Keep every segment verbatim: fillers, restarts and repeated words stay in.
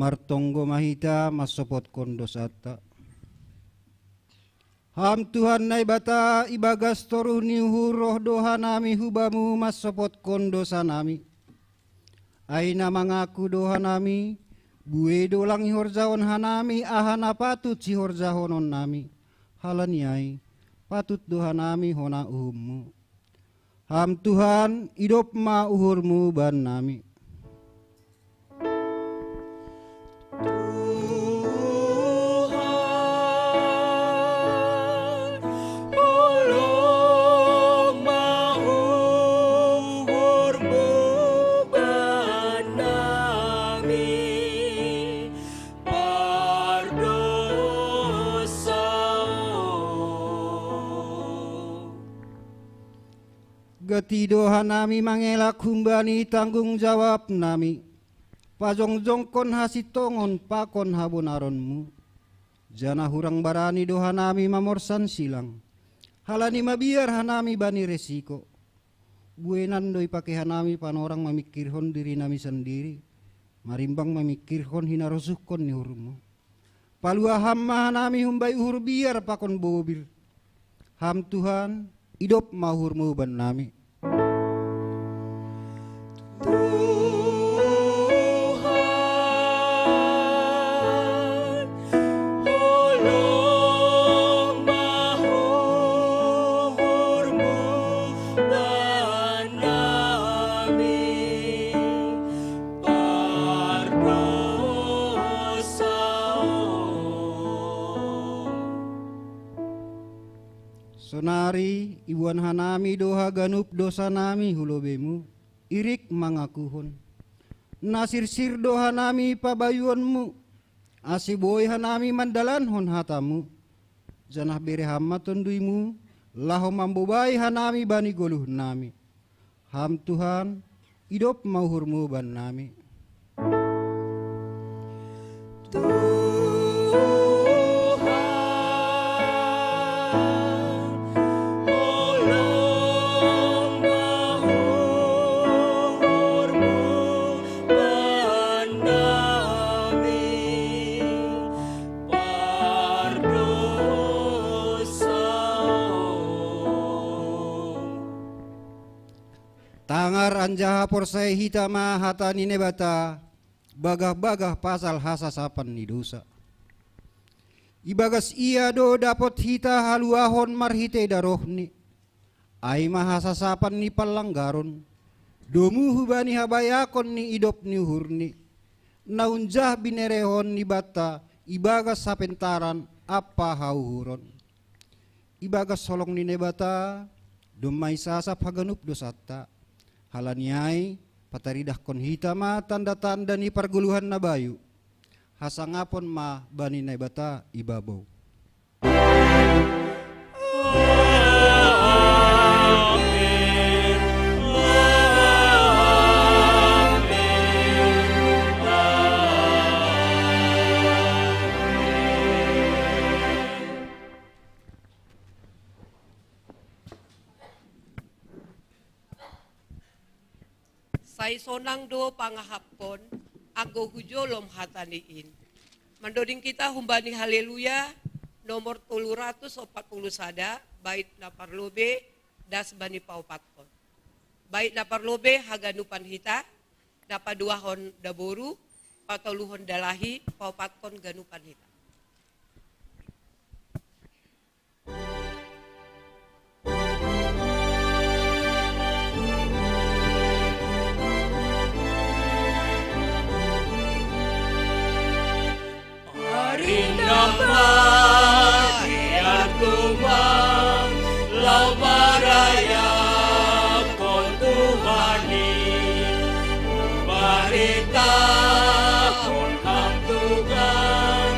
Martonggo ma hita mansopotkon dosanta. Ham Tuhan Naibata, ibagas toruh ni uhur roh do hanami hu Bamu mansopotkon dosanami. Ai na mangaku do hanami, buei do lang ihorjahon hanami aha na patut sihorjahononnami. Halani ai, patut do hanami hona uhumMu. Ham Tuhan, idop ma uhurMu bannami. Tuhan, holong ma uhurMu bannami, pardosa. Gati do hanami mangelak humbani tanggung jawabnami, pajongjongkon hasintongon pakon habonaronMu. Janah hurang barani do hanami mamorsan silang, halani mabiar hanami bani resiko. Bueinan do ipake hanami panorang mamingkirhon dirinami sandiri, marimbang mamingkirhon hinarosuhkon ni uhurMu. Paluah Ham ma hanami humbani uhur biar pakon bobir. Ham Tuhan, idop ma uhurMu bannami. Tuhan, holong ma uhurMu bannami, pardosa. Sonari iboan hanami do haganup dosanami hu lobeiMu, irik mangakuhon. Na sirsir do hanami pabayuonMu, ase boi hanami mandalankon hataMu. Janah bere Ham ma TonduyMu, laho mambobai hanami bani goluhnami. Ham Tuhan, idop ma uhurMu bannami. Tuhan, holong ma uhurMu bannami, pardosa. Tangar anjaha porsaya hita ma hata ni Naibata, bagah-bagah pasal hasasapan ni dousa. Ibagas Ia do dapot hita haluahon marhitei darohNi, ai ma hasasapan ni panlanggaron, domu hubani habayakon ni idop ni uhurNi, na unjah binerehon ni banta ibagas hapentaran ampa hauhuron. Ibagas holong ni Naibata, domma isasap haganup dousanta. Halani ai, pataridahkon hita ma tanda-tanda ni pargoluhan na bayu. Hasangapon ma bani Naibata ibabou. Sai sonang do pangahapkon, anggo hujolom hata ni in. Mandoding kita humbani Haleluya, nomor tolu ratus opat puluh sada, bait na parlobei, das bani paopatkon. Bait na parlobei haganupan hita, na paduahon daboru, patoluhon dalahi, paopatkon ganupan hita. Ari na ma, iarku ma, laho marayaphon Tuhan i, hubaritahon Ham Tuhan,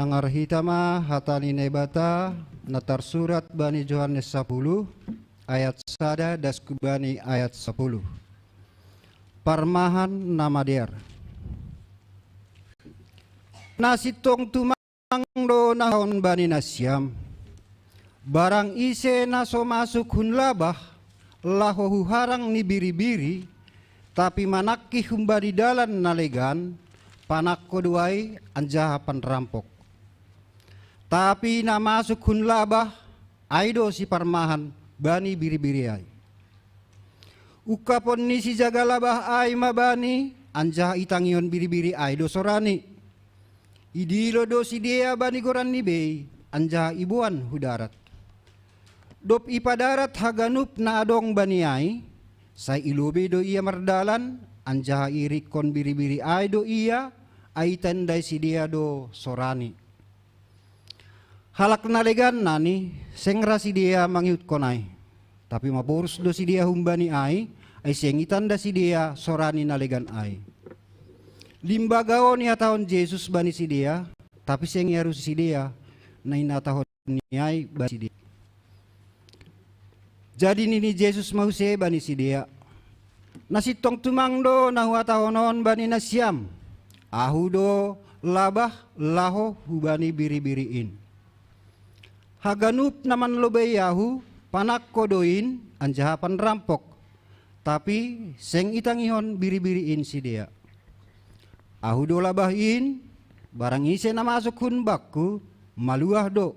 Mangarhita ma hata ni Naibata na tarsurat bani Johannes sapuluh, ayat sada das hubani ayat sapuluh. Parmahan na madear. Na sintong tumang do na huhatahon bani nasiam: Barang ise na so masuk hun labah, laho hu harang ni biri-biri, tapi manangkih humbani dalan na legan, panangko do ai anjaha panrampok. Tapi na masuk hun labah, ai do siparmahan bani biri-biri ai. Ungkapon ni sijaga labah ai ma bani, anjaha itangihon biri-biri ai do sorani. Idilo do sidea bani goranni bei, anjaha iboan hu darat. Dob ipadarat haganup na adong bani ai, sai i lobei do ia mardalan, anjaha iirikkon biri-biri ai do ia, ai itandai sidea do sorani. Halak na legan nani seng ra sidea mangihuthon ai, tapi maporus do sidea humbani ai, ai seng itanda sidea sora ni na legan ai. Limbaga on ihatahon Jesus bani sidea, tapi seng iarusi sidea na hinatahon ni ai bani sidea. Jadi nini Jesus ma muse bani sidea: Na sintong tumang do na huhatahon on bani nasiam: Ahu do labah laho hubani biri-biri in. Haganup na manlobei Ahu, panangko do in anjaha panrampok, tapi seng itangihon biri-biri in sidea. Ahu do labah in, barang ise na masuk hun Bakku, maluah do.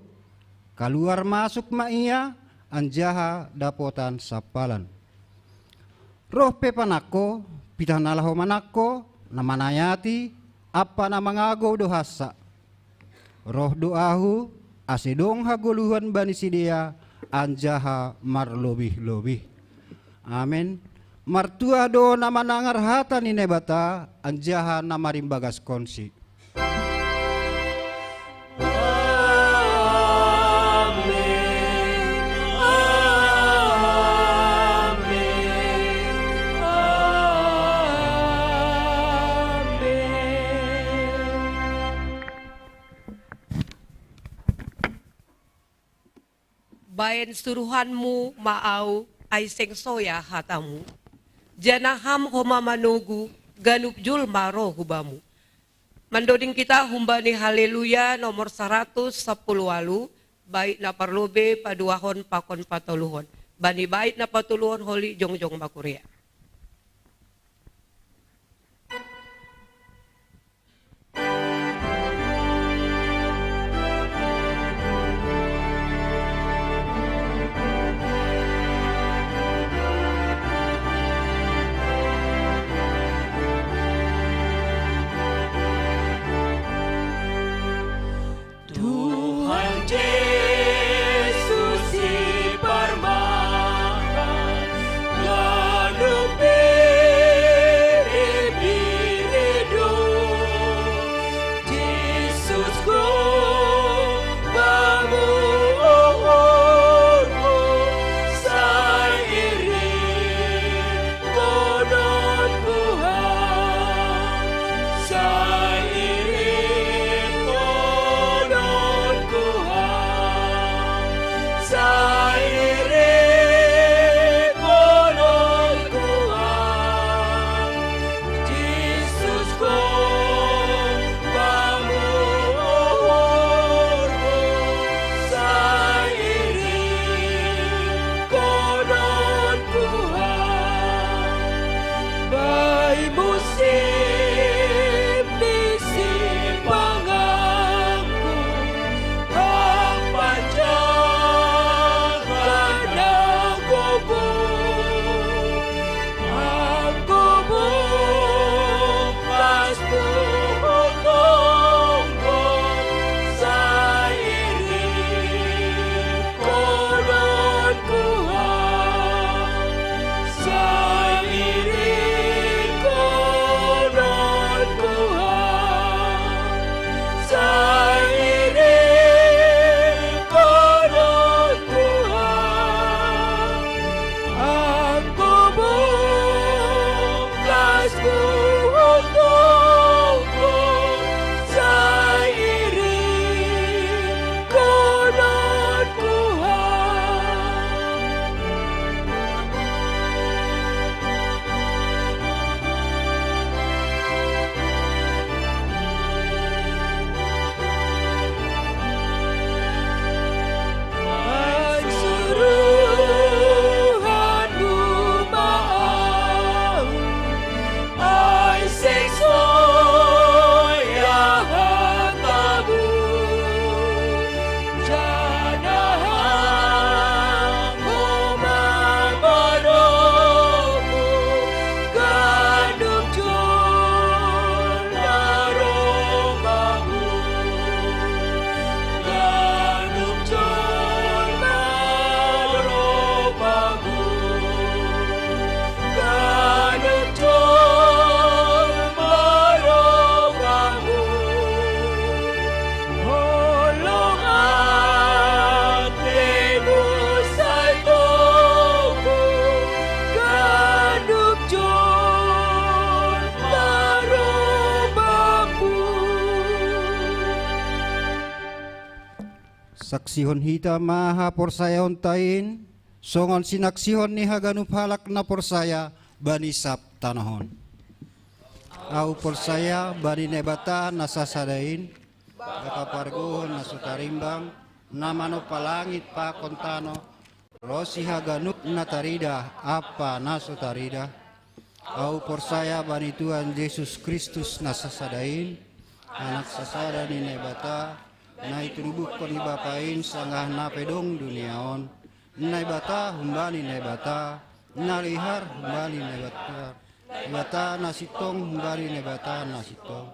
Kaluar masuk ma ia, anjaha dapotan sampalan. Roh pe panangko, pitah na laho manangko, na manayati, ampa na mangagou do hansa. Roh do Ahu, ase dong hagoluhan bani sidea, anjaha marlobih-lobih. Amen. Martuah do na manangar hata ni Naibata, anjaha na marimbagaskonsi. Amen. Amen. Amen. Baen suruhanmu ma au, ai seng soya hatamu. Janah ham homa manogu, ganup jolma roh hu bamu. Mandoding kita humbani Haleluya nomor saratus sampulu ualu, bait na parlobei paduahon pakon patoluhon. Bani bait na patoluhon holi jongjong ma kuria. Tuhan Jesus si parmahan, lalu Sihon hita ma haporsayaonta in, songon sinaksihon ni haganup halak na porsaya bani sab tanoh on. Ahu porsaya bani Naibata na sasada in, Bapa pargohon na so tarimbang, na manompa langit pakon tanoh, ronsi haganup na taridah ampa na so taridah. Ahu porsaya bani Tuhan Jesus Kristus na sasada in, Anak sasada ni Naibata, na itunubuhkon ni Bapa in sanggah na pe dong dunia on. Naibata humbani Naibata, na lihar humbani Naibata, Naibata na sintong humbani Naibata na sintong,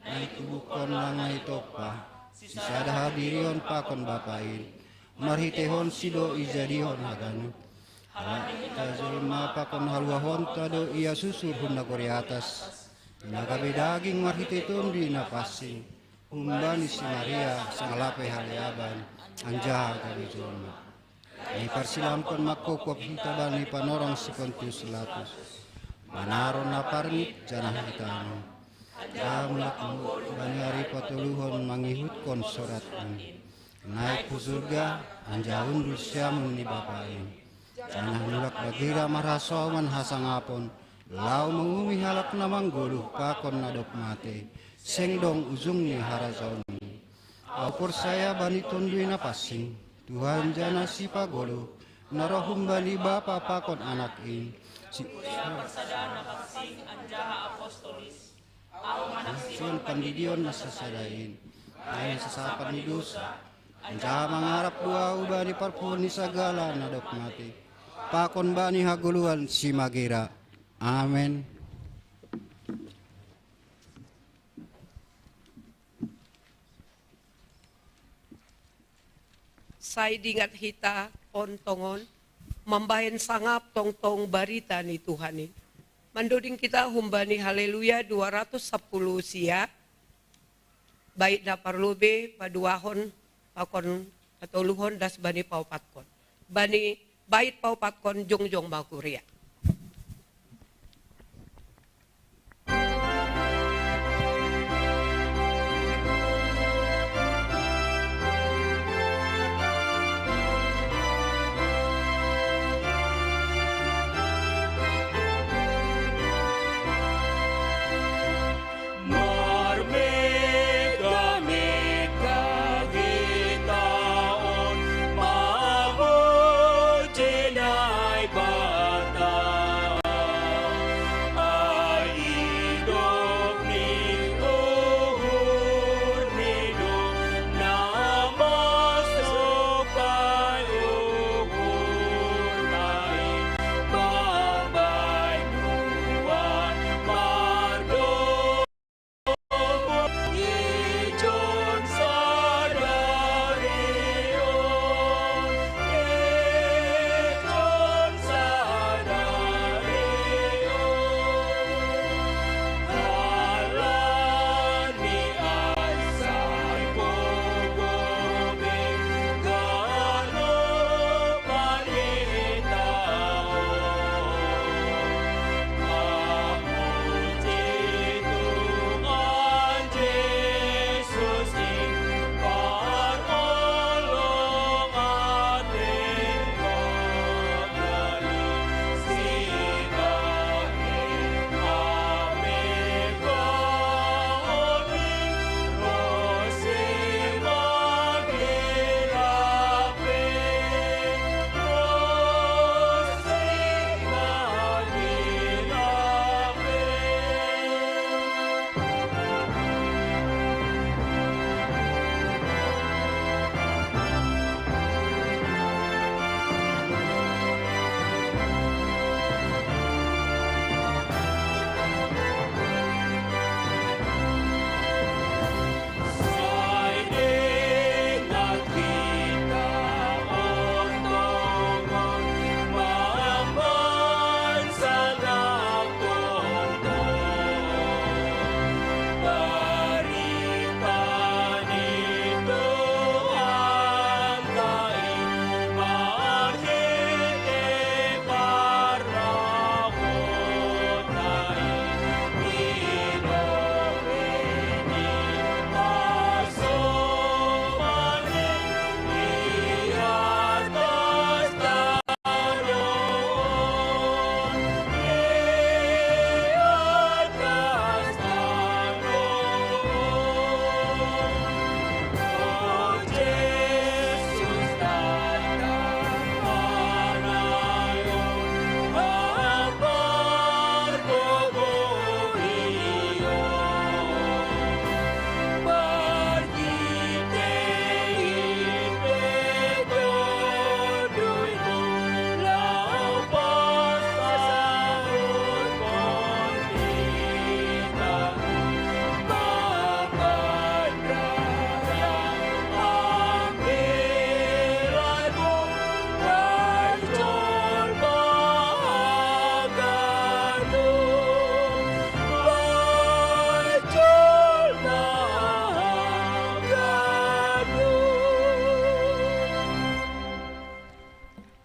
na itubuhkon nang na itompa, sisada hadirion pakon Bapa in. Marhiteihonsi do ijadihon haganup. Halani hita jolma pakon haluahonta do ia susur hun nagori atas, na gabe daging marhitei Tonduy Napansing, humbani si Maria sang lape haleaban, anjaha gabe jolma. Na iparsilangkon mangkopkop hita bani panorang si Pontius Pilatus, manaron na parngit janah itano. Anjaha mulak ma bani ari patoluhon mangihutkon sorat in. Naik hu surga, anjaha hundul siamun ni Bapa in. Janah mulak bagira marhasoman hasangapon, laho manguhumi halak na manggoluh pakon na dob mate. Seng dong ujung ni harajaon i. Ahu porsaya bani Tonduy Napansing, Tuhan janah Sipagoluh, na roh humbani Bapa pakon Anak in. Si Sian pandidion na sasada in, ai na sasapan ni dosa, anjaha mangarap do ahu bani parpuhoon ni sagala na dob mate, pakon bani hagoluhan si Magira. Amen. Sai dingat hita on tongon, mambahen sangap tongtong barita ni Tuhan i. Mandoding hita humbani Haleluya dua ratus sapuluh sia, bait na parlobei paduahon pakon patoluhon das bani paopatkon. Bani bait paopatkon jongjong ma huria.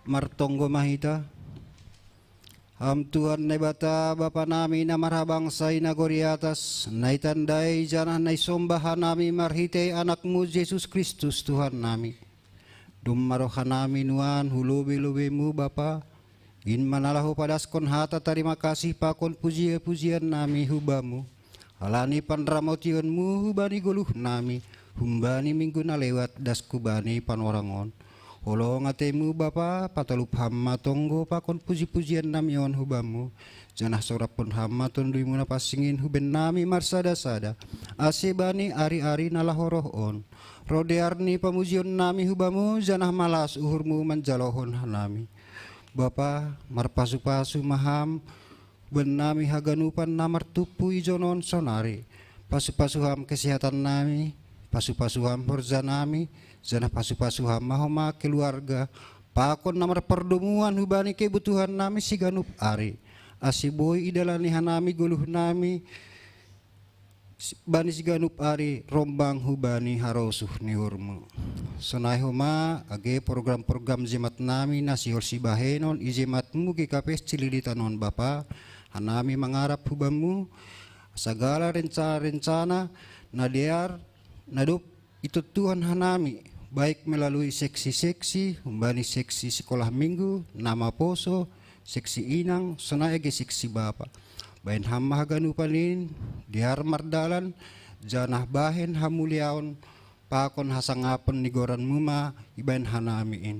Martonggo ma hita. Ham Tuhan Naibata, Bapa nami na marhabangsa i nagori atas, na itandai janah na isomba hanami marhitei Anakmu Jesus Kristus Tuhan nami. Domma roh hanami nuan hu lobei-lobeimu Bapa, in ma na laho padaskon hata tarima kasih pakon puji-pujian nami hu Bamu. Halani panramotionmu hubani goluh nami, humbani minggu na lewat das hubani panorang on. Holong atemu Bapa, patalup Ham ma tonggo pakon puji-pujian nami on hu Bamu, janah soraphon Ham ma Tonduymu na pansing in hu bahen nami marsada-sada, ase bani ari-ari na laho roh on, roh dear ni pamujion nami hu Bamu, janah malas uhurmu manjalohon hanami. Bapa, marpasu-pasu ma Ham, bahen nami haganupan na martumpu ijon on sonari. Pasu-pasu Ham kesehatan nami, pasu-pasu Ham horja nami, janah pasu-pasu Ham ma homa keluarga, pakon na marpardomuan hubani kebutuhan nami siganup ari. Ase boi idalani hanami goluh nami, bani siganup ari rombang hubani harosuh ni uhurmu. Sonai homa age program-program jemat nami na sihol sibahenon i jematmu G K P S Cililitan on Bapa, hanami mangarap hu Bamu, sagala rencana-rencana na dear, na dob itontuhon hanami, baik melalui seksi-seksi, humbani seksi sekolah minggu, na maposo, seksi inang, sonai age seksi bapa. Bahen Ham ma haganupan in, dear mardalan, janah bahen hamuliaon pakon hasangapon ni goranmu ma ibahen hanami in.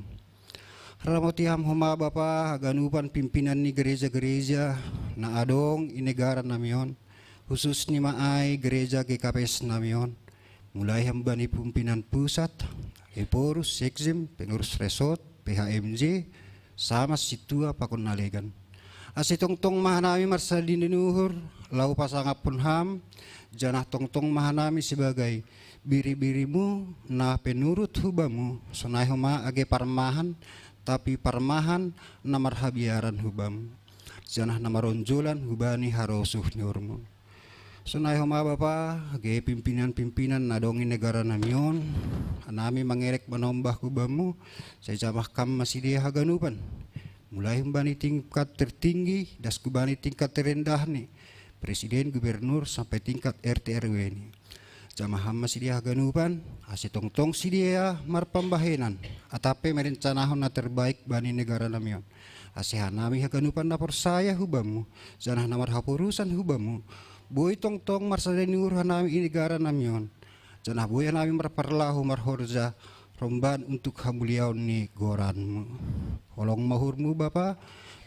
Ramoti Ham homa Bapa haganupan pimpinan ni gereja-gereja na adong i negara nami on, khusus ni ma ai gereja G K P S nami on. Mulai Ham bani pimpinan pusat, ephorus, sekjem, pengurus resort, P H M J, sama sintua pakon na legan. Ase tongtong ma hanami marsandini ni uhur, laho pasangaphon Ham, janah tongtong ma hanami sebagai biri-birimu na penurut hu Bamu, sonai homa age parmahan, tapi parmahan na marhabiaran hu Bamu, janah na maronjolan hubani harosuh ni uhurmu. Sonai homa Bapa, age pimpinan-pimpinan na adong i negara nami on, hanami mangelek manombah hu Bamu, sai jamahkam ma sidea haganupan. Mulai humbani tingkat tertinggi, das hubani tingkat terendahni, presiden, gubernur, sampai tingkat R T R W ni. Jamahkam ma sidea haganupan, ase tongtong sidea marpambahenan, atap pe merencanahon na terbaik bani negara nami on. Ase hanami haganupan na porsaya hu Bamu, janah na marhaporusan hu Bamu, boi tongtong marsandini uhur hanami i negara nami on, janah boi hanami marparlaho marhorja romban untuk hamuliaon ni goranmu. Holong ma uhurmu Bapa,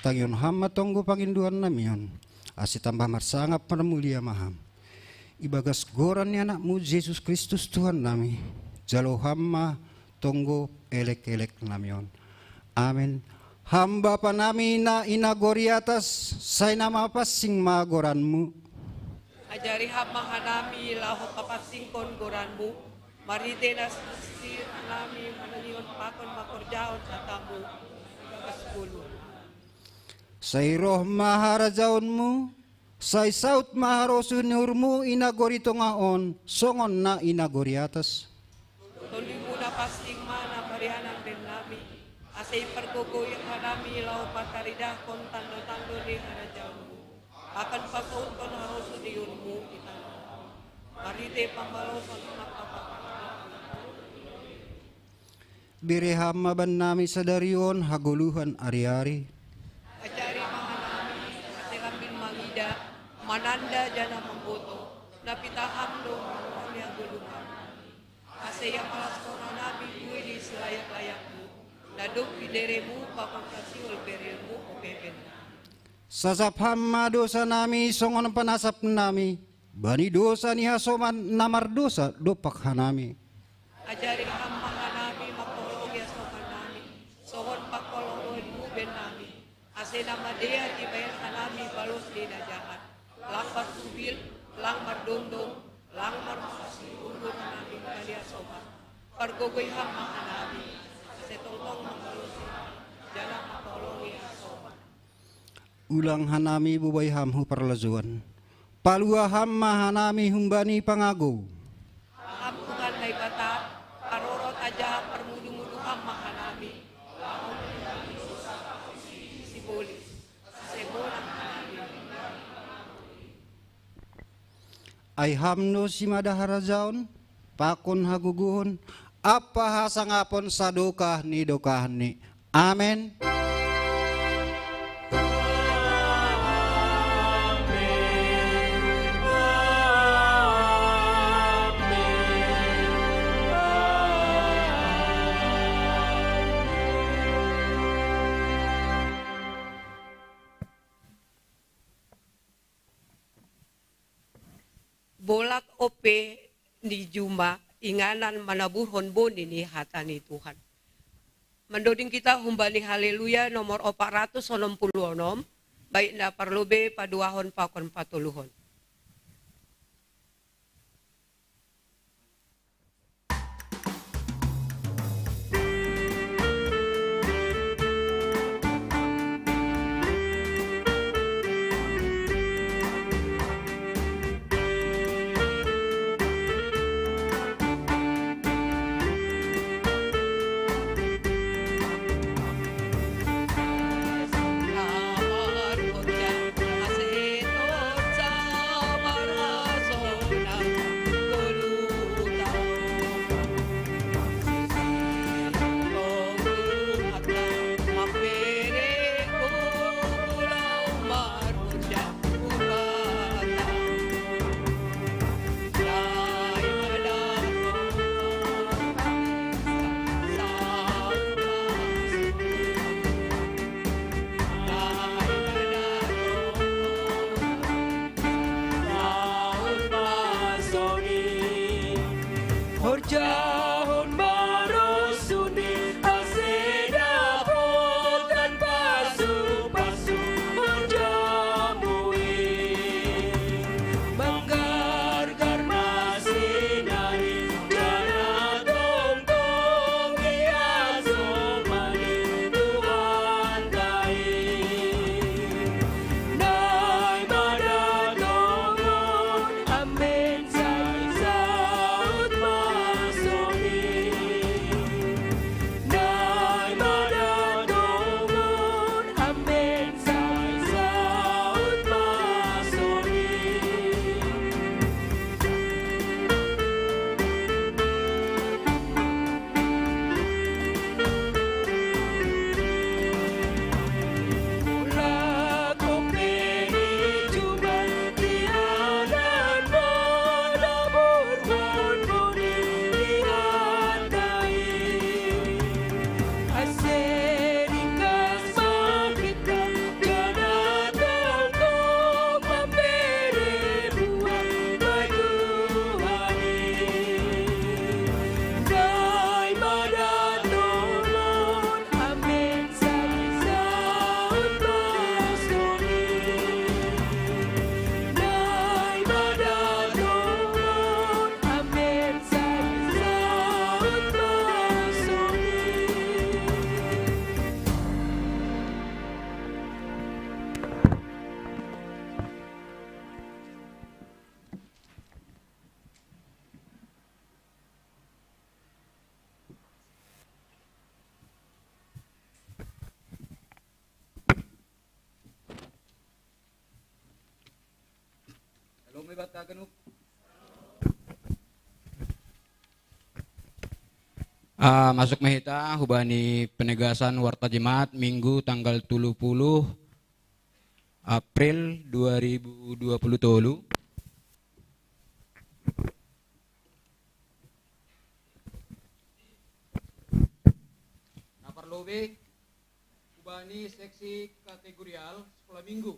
tangihon Ham ma tonggo pangindoan nami on, ase tambah marsangap marmulia ma Ham. Ibagas goran ni Anakmu Jesus Kristus Tuhan nami, jalo Ham ma tonggo elek-elek nami on. Amen. Ham Bapa nami na i nagori atas, sai na mapansing ma goranmu. Ajari Ham ma hanami laho papansingkon goranmu, marhitei na sirsir hanami manangihon pakon mangkorjahon hatamu, ibagas goluh. Sai roh ma harajaonmu, sai saut ma harosuh ni uhurmu i nagori tongah on, songon na i nagori atas. Tonduymu na pansing ma na parianan bahen nami, ase ipargogoi hanami laho pataridahkon tando-tando ni harajaonmu, pakon pasoutkon harosuh ni uhurmu i tanoh on. Marhitei pambaloson na papa. Bere Ham ma bannami sadari on hagoluhan ari-ari. Ajari ma hanami, ase lambin mangida, mananda janah mamboto, na pitah Ham do marroha ni hagoluhan. Ase iamalaskon hanami buei ni silayak-layakmu, na dob bineremu pakon sasihol beremu ope bahen nami. Sasap Ham ma dosa nami songon panasap nami bani dosa ni hasoman na mardosa dompak hanami. Ajari Ham ma hanami mangholongi hasoman nami, songon pangholongonmu bahen nami, ase na madear ibahen hanami balos ni na jahat, lang marsubil, lang mardondong, lang marmusuh, uhur hanami bani hasoman. Pargogoi Ham ma hanami, ase tongtong mambalosi, janah mangholongi hasoman. Ulang hanami bobai Ham hu parlajouan. Palua Ham ma hanami humbani pangagou. Ham Tuhan Naibata, parorot ajaha parmudu-mudu Ham ma hanami, laho Ai hamnu simada harajaon, pakon hagogohon, ampa hasangapon sadokah ni dokahni. Amen. Bolak ope ni juma inganan manaburhon boni ni hata ni Tuhan. Mandoding kita humbani Haleluya nomor opat ratus onom puluh onom, bait na parlobei paduahon pakon patoluhon. Horjahon ma rosundi, ase dapotan pasu-pasu horjamu i. Manggargar ma sinari, jana tongtong i hasomani Tuhanta i. Naimada tongon, amen. Halo, may bata ganun. Ah, masuk ma hita hubani penegasan Warta Jemaat Minggu tanggal tolu puluh April dua ribu dua puluh tolu. Na parlobei hubani seksi kategorial sekolah minggu.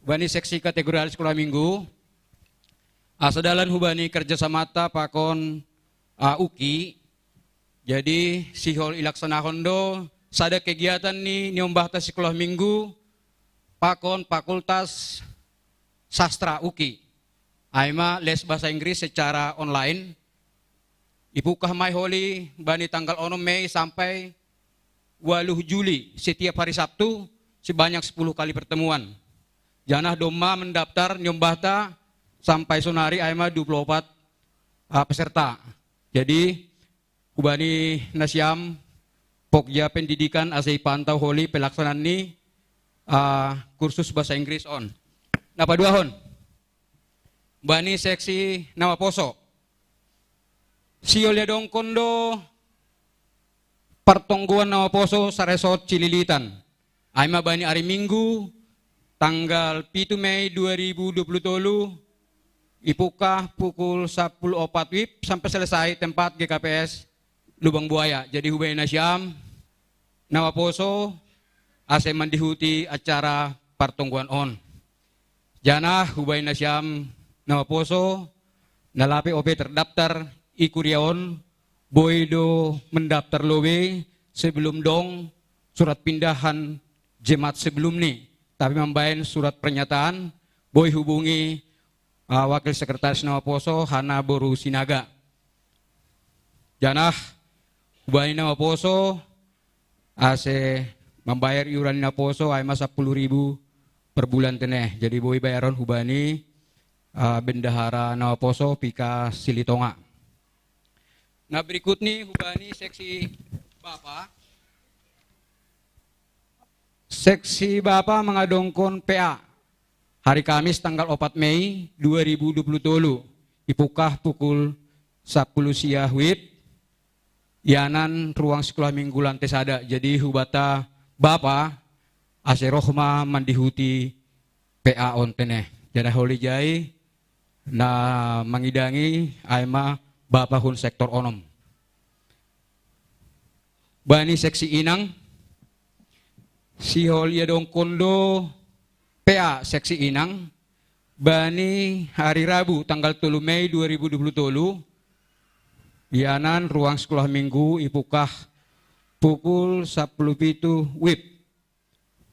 Hubani seksi kategorial sekolah minggu, asa dalan hubani kerjasamata pakon, ah, UKI. Jadi sihol ilaksanahon do sada kegiatan ni niombahta sekolah minggu pakon Fakultas Sastra UKI. Ai ma les bahasa Inggris secara online. Ipungkah ma i holi bani tanggal onom Mei sampai waluh Juli, setiap hari Sabtu sebanyak sepuluh kali pertemuan. Janah domma mendaftar niombahta sampai sonari ai ma dua puluh opat, ah, peserta. Jadi hubani nasiam Pokja Pendidikan asa ipantau holi pelaksanaan ni, ah, kursus bahasa Inggris on. Na paduahon, bani seksi Nawaposo. Sihol ia dongkon do partonggoan Nawaposo saresort Cililitan. Ai ma bani ari Minggu, tanggal pitu Mei dua ribu dua puluh tolu, ipukah pukul sapuluh opat wib sampai selesai tempat G K P S Lubang Buaya. Jadi hubaen nasiam Nawaposo ase mandihuti acara partonggoan on. Janah hubaen nasiam Nawaposo na lape ope terdaftar i kuria on, boi do mendaftar lobei sebelum dong surat pindahan jemaat sebelum ni, tapi mambaen surat pernyataan, boi hubungi uh, wakil sekretaris Nawaposo Hana boru Sinaga. Janah hubani Nawaposo ase mambayar iuran Nawaposo ai ma sapuluh ribu per bulan teneh. Jadi boi bayaron hubani uh, bendahara Nawaposo Pika Silitonga. Na berikut ni hubani seksi Bapa. Seksi Bapa mangadongkon P A. Hari Kamis tanggal opat Mei dua ribu dua puluh tolu, ipukah pukul sapuluh sia wib, ianan ruang sekolah minggu lantai sada. Jadi hubata Bapa ase roh ma mandihuti P A on teneh. Janah holi jai na mangidangi ai ma Bapa hun sektor onom. Bani seksi Inang, sihol ia dongkon do P A seksi Inang, bani hari Rabu tanggal tolu Mei dua ribu dua puluh tolu, ianan ruang sekolah minggu ipukah pukul sapuluh pitu wib.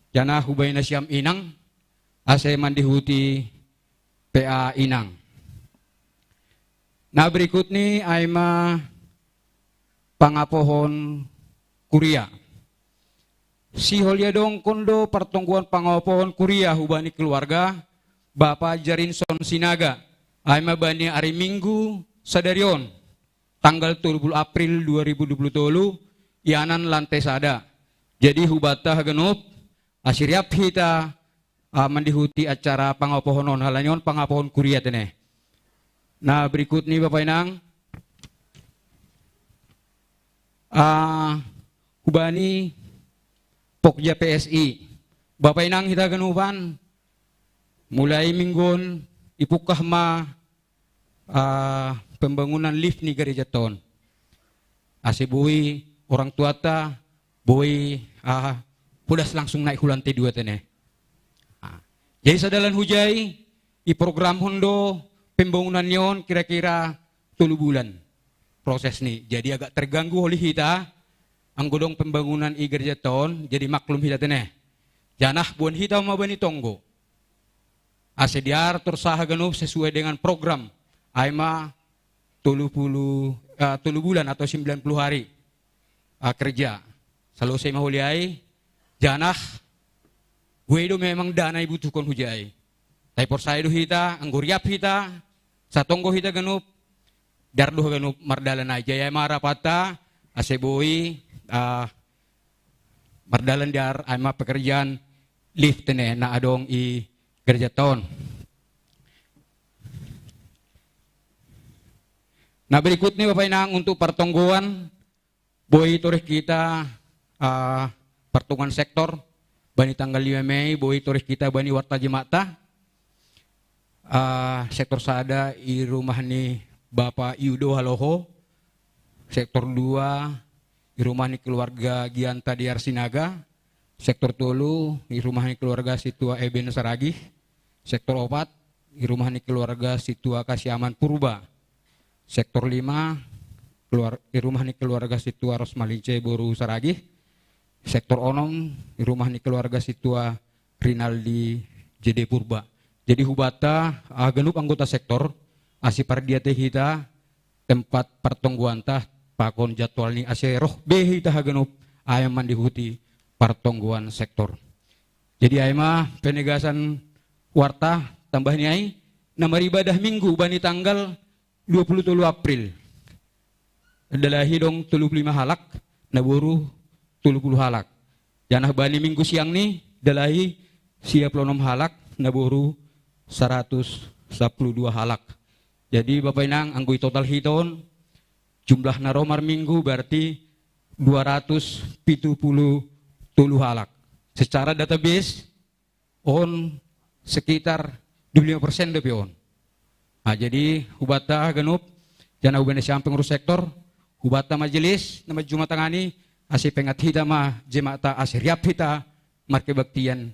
Janah hubaen nasiam Inang ase mandihuti P A Inang. Na berikut ni ai ma pangapohon kuria. Sihol ia dongkon do partonggoan pangapohon kuria hubani keluarga Bapa Jarinson Sinaga, ai ma bani ari Minggu sadari on, tanggal tolu puluh April dua ribu dua puluh tolu, ianan lantai sada. Jadi hubata haganup, ase riap hita uh, mandihuti acara pangapohon on, halani on pangapohon kuria teneh. Na berikut ni Bapa Inang, uh, hubani Pokja P S I. Bapa Inang hita haganupan, mulai minggu on ipukah ma uh, pembangunan lift ni gereja on. Ase boi orang tuata boi uh, podas langsung naik hu lantai dua teneh. Uh. Jadi sadalan hujai, i program hon do pembangunan ni on kira-kira tolu bulan proses ni. Jadi agak terganggu oleh hita, anggo dong pembangunan i gereja on, jadi maklum hita teneh. Janah boan hita ma bani tonggo. Ase diatur saha ganup sesuai dengan program. Ai ma tolu puluh uh, tolu bulan atau sembilan puluh hari uh, kerja. Selesai ma holi ai, janah gue do memang dana ibutuhkon hujai. Tapi porsaya do hita, anggo riap hita, satonggo hita ganup, dar do ganup mardalan ai. Jaya ma rapata, ase boi uh, mardalan diar ai ma pekerjaan lift teneh na adong i gereja on. Na berikut ni Bapa Inang untuk partonggoan, boi torih hita uh, partonggoan sektor bani tanggal lima Mei, boi torih hita bani warta jemaat. Uh, sektor sada i rumah ni Bapa Yudo Haloho, sektor dua i rumah ni keluarga Gianta Diar Sinaga, sektor tolu i rumah ni keluarga Situa Eben Saragih, sektor opat i rumah ni keluarga Situa Kasiaman Purba, sektor lima keluar i rumah ni keluarga Situa Rosmalince boru Saragih, sektor onom i rumah ni keluarga Situa Rinaldi J D Purba. Jadi hubata uh, ganup anggota sektor, ase pardiate hita tempat partonggoanta pakon jadwal ni ase roh be hita haganup ai mandihuti partonggoan sektor. Jadi ai ma penegasan warta tambah ni ai, na maribadah Minggu bani tanggal dua puluh tolu April. Dalahi dong tolu puluh lima halak, na boru tolu puluh halak. Janah bani Minggu siang ni dalahi sia puluh onom halak, na boru saratus sapuluh dua halak. Jadi Bapa Inang, anggo i total hita on, jumlah na ro marminggu berarti dua ratus pitu puluh tolu halak. Secara database on sekitar dua puluh lima persen dope on. Nah, jadi hubanta haganup, jana hubani siamping ru sektor, hubanta majelis na manjumatangani, ase pengat hita ma jemaat ta, ase riap hita markebaktian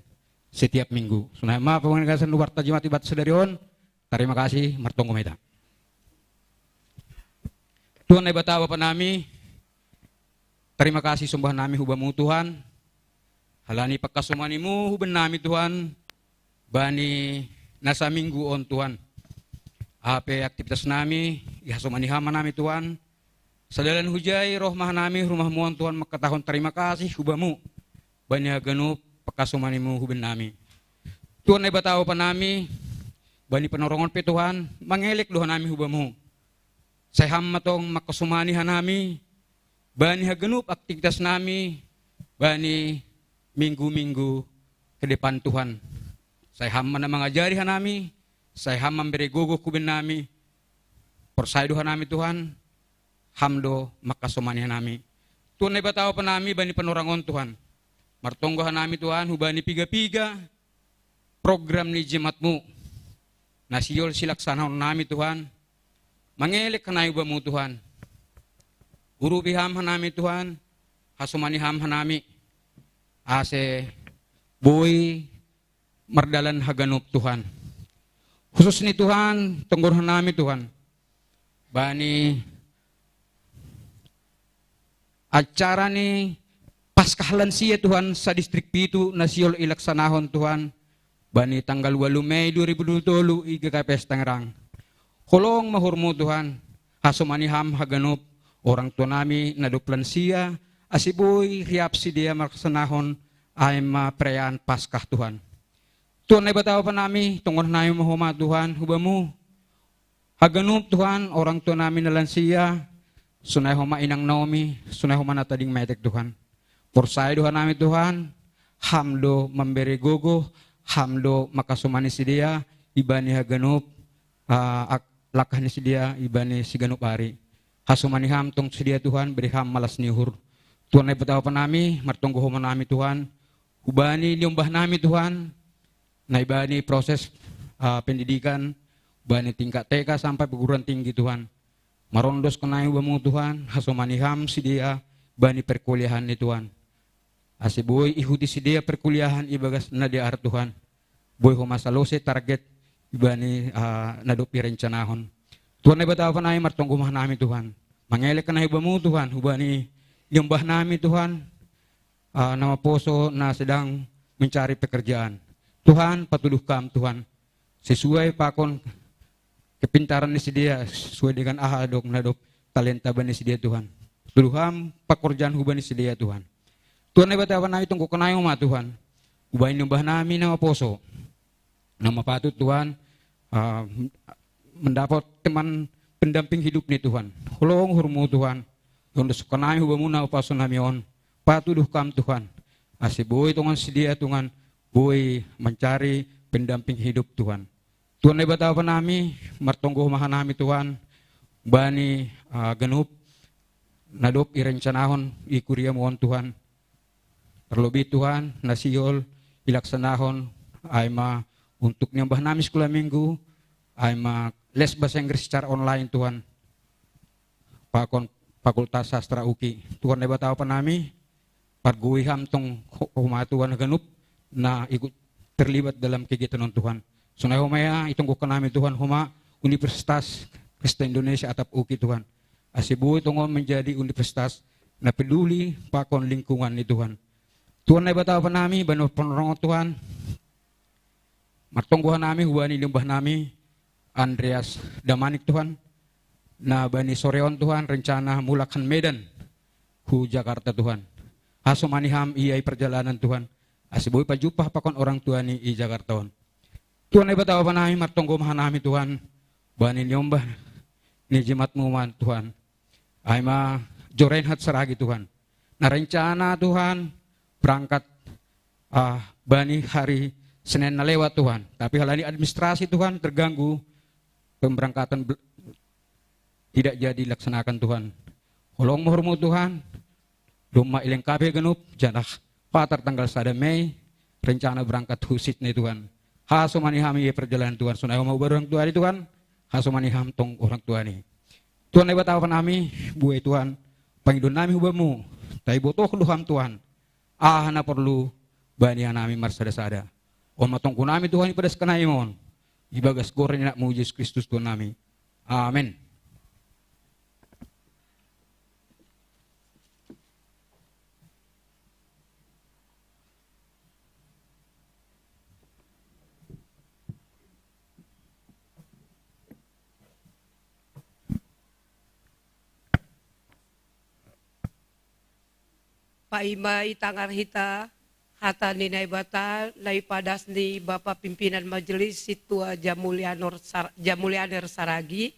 setiap minggu. Sonai ma pamanggasan warta jemaat ibat sadari on. Tarima kasih, martonggo ma hita. Tuhan Naibata Bapa nami, tarima kasih sombah nami hubamu Tuhan, halani pangkasomanimu huban nami Tuhan, bani nasa minggu on Tuhan. Aha pe aktivitas nami, ihasomani Ham hanami Tuhan. Sadalan hujai roh ma hanami rumahmu on Tuhan, mangkatahon tarima kasih hubamu bani haganup pangkasomanimu huban nami. Tuhan Naibata Bapa nami, bani panorongon pe Tuhan, mangelek do hanami hubamu. Sai Ham ma tong mangkasomani hanami bani haganup aktivitas nami bani minggu-minggu ke depan Tuhan. Sai Ham ma na mangajari hanami, sai Ham ma mambere gogo huban nami. Porsaya do hanami Tuhan, Ham do mangkasomani hanami. Tuhan Naibata Bapa nami, bani panorangon Tuhan, martonggo hanami Tuhan hubani piga-piga program ni jemaatmu na sihol silaksanahon nami Tuhan. Mangelek hanami hubamu Tuhan. Urupi Ham hanami Tuhan, hasomani Ham hanami, ase boi mardalan haganup Tuhan. Khusus ni Tuhan, tonggohon hanami Tuhan, bani acara ni Paskah lansia Tuhan, sadistrik pitu na sihol ilaksanahon Tuhan, bani tanggal ualu Mei dua ribu dua puluh tolu i G K P S Tangerang. Holong ma uhurmu Tuhan, hasomani Ham haganup orang tua nami na dob lansia, ase boi riap sidea marsanahon ai ma perayaan Paskah Tuhan. Tuhan Naibata Bapa nami, tonggohon hanami ma homa Tuhan hubamu haganup Tuhan, orang tua nami na lansia, sonai homa inang Naomi, sonai homa na tading metek Tuhan. Porsaya do hanami Tuhan, Ham do mambere gogo, Ham do mangkasomani sidea ibani haganup, ah, ak-, langkah ni sidea ibani siganup ari. Hasomani Ham tong sidea Tuhan, bere Ham ma las ni uhur. Tuhan Naibata Bapa nami, martonggo homa nami Tuhan, hubani niombah nami Tuhan, na ibani proses, ah, pendidikan, bani tingkat T K sampai perguruan tinggi Tuhan. Marondos hanami hubamu Tuhan, hasomani Ham sidea bani perkuliahan ni Tuhan. Ase boi ihuti sidea perkuliahan ibagas na dear Tuhan. Boi homa salose target ibani, ah, na dob irencanahon. Tuhan Naibata Bapa nami, martonggo ma hanami Tuhan. Mangelek hanami hubamu Tuhan, hubani niombah nami Tuhan, ah, na maposo na sedang mencari pekerjaan. Tuhan, patuduh Ham Tuhan, sesuai pakon kepintaran ni sidea, sesuai dengan aha dok na dob talenta bani sidea Tuhan. Patuduh Ham pakorjaan hubani sidea Tuhan. Tuhan Naibata Bapa nami, tonggohon hanami ma Tuhan, hubani niombah nami na maposo, na mapatut Tuhan, ah, mendapat teman pendamping hidup ni Tuhan. Holong uhurmu Tuhan, iondoskon hanami hubamu na maposo nami on, patuduh Ham Tuhan, ase boi tongon sidea Tuhan boi mencari pendamping hidup Tuhan. Tuhan Naibata Bapa nami, martonggo ma hanami Tuhan, bani, ah, ganup na dob irencanahon i kuriamu on Tuhan. Terlebih Tuhan, na sihol ilaksanahon ai ma untuk niombah nami sekolah minggu, ai ma les bahasa Inggris secara online Tuhan, pakon Fakultas Sastra UKI. Tuhan Naibata Bapa nami, pargogoi Ham tong ho-, homa Tuhan haganup na ikut terlibat dalam kegiatan on Tuhan. Sonai homa ia itonggohon hanami Tuhan homa Universitas Kristen Indonesia atap UKI Tuhan. Ase boi tongon menjadi universitas na peduli pakon lingkungan ni Tuhan. Tuhan Naibata Bapa nami, bani panorangon Tuhan, martonggo hanami hubani niombah nami Andreas Damanik Tuhan, na bani sore on Tuhan rencana mulak han Medan hu Jakarta Tuhan. Hasomani Ham ia i perjalanan Tuhan, ase boi pajumpah pakon orang tua ni i Jakarta on. Tuhan Naibata Bapa nami, martonggo ma hanami Tuhan, bani niombah ni jemaatmu on Tuhan, ai ma Jo Reinhard Saragih Tuhan, na rencana Tuhan berangkat, ah, bani hari Senin na lewat, Tuhan. Tapi hal ini administrasi, Tuhan, terganggu, pemberangkatan bel-, tidak jadi dilaksanakan, Tuhan. Holong mo hurmu, Tuhan, domma ilengkapi ganup, janah patar tanggal sada Mei, rencana berangkat hu Sydney, Tuhan. Hasomani hami perjalanan, Tuhan, sonai homa ubar orang tua di, Tuhan. Hasomani ham tong orang tua ni. Tuhan Naibata Bapa nami, buei, Tuhan, pangidoan nami hu Bamu, taibotoh do Ham, Tuhan, aha na porlu bani hanami marsada-sada. On ma tonggo nami, Tuhan, ipadas hanami on, ibagas goran ni AnakMu Jesus Kristus, Tuhan nami. Amen. Paima itangar hita hata ni Naibata na ipadas ni Bapa Pimpinan Majelis, Sintua Jamulianor Sar-, Jamulianer Saragi,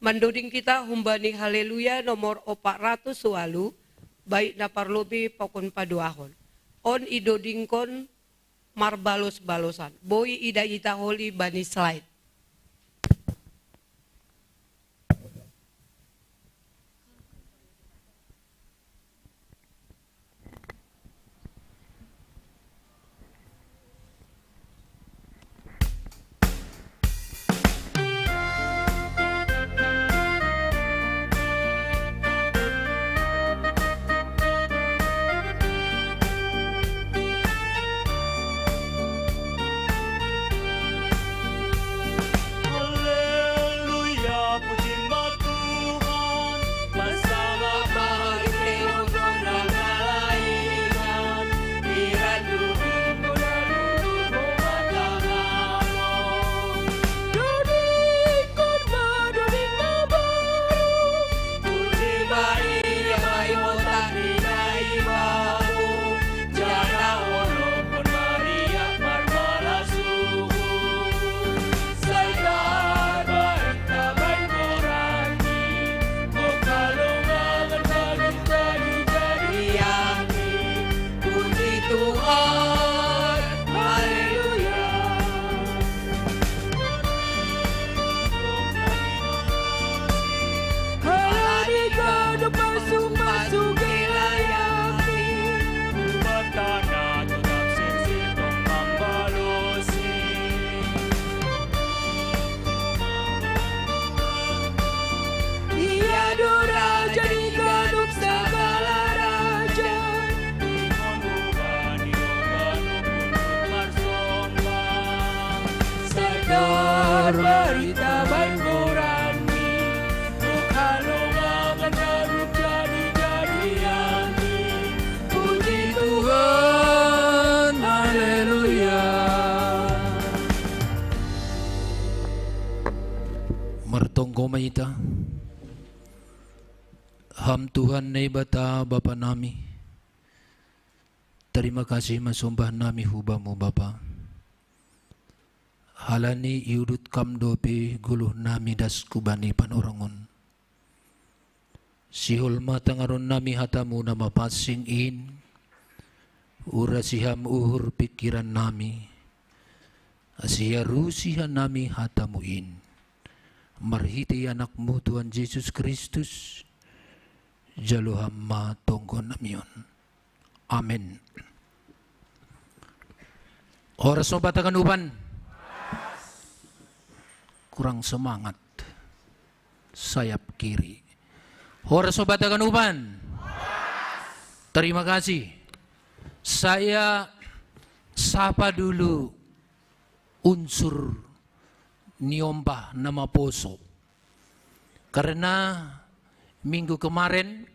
mandoding hita humbani Haleluya nomor opat ratus walu, bait na parlobei pakon paduahon. On idodingkon marbalos-balosan. Boi iida hita holi bani slide. Puji Tuhan, haleluya. Halani ganup pasu-pasu gelayang ni, umat tanah tetap sirsir tong mambalosi. Ia do raja di ganup sagala raja. Sagar barita bain goran ni, uk halongangan ganup jadi-jadian ni. Puji Tuhan, haleluya. Martonggo ma hita. Ham Tuhan Naibata Bapa nami, tarima kasih ma sombah nami hu Bamu, Bapa. Halani iudut Kam dope goluh nami das hubani panorang on. Sihol ma tangaron nami hataMu na mapansing in, urasi Ham uhur pingkiran nami, ase iarusi hanami hataMu in. Marhitei AnakMu Tuhan Jesus Kristus, jalo Ham ma tonggo nami on. Amen. Horas ma hubanta haganupan. Kurang semangat. Sayap kiri. Horas ma hubanta haganupan. Terima kasih. Saya sapa dulu unsur niombah na maposo. Karena minggu kemarin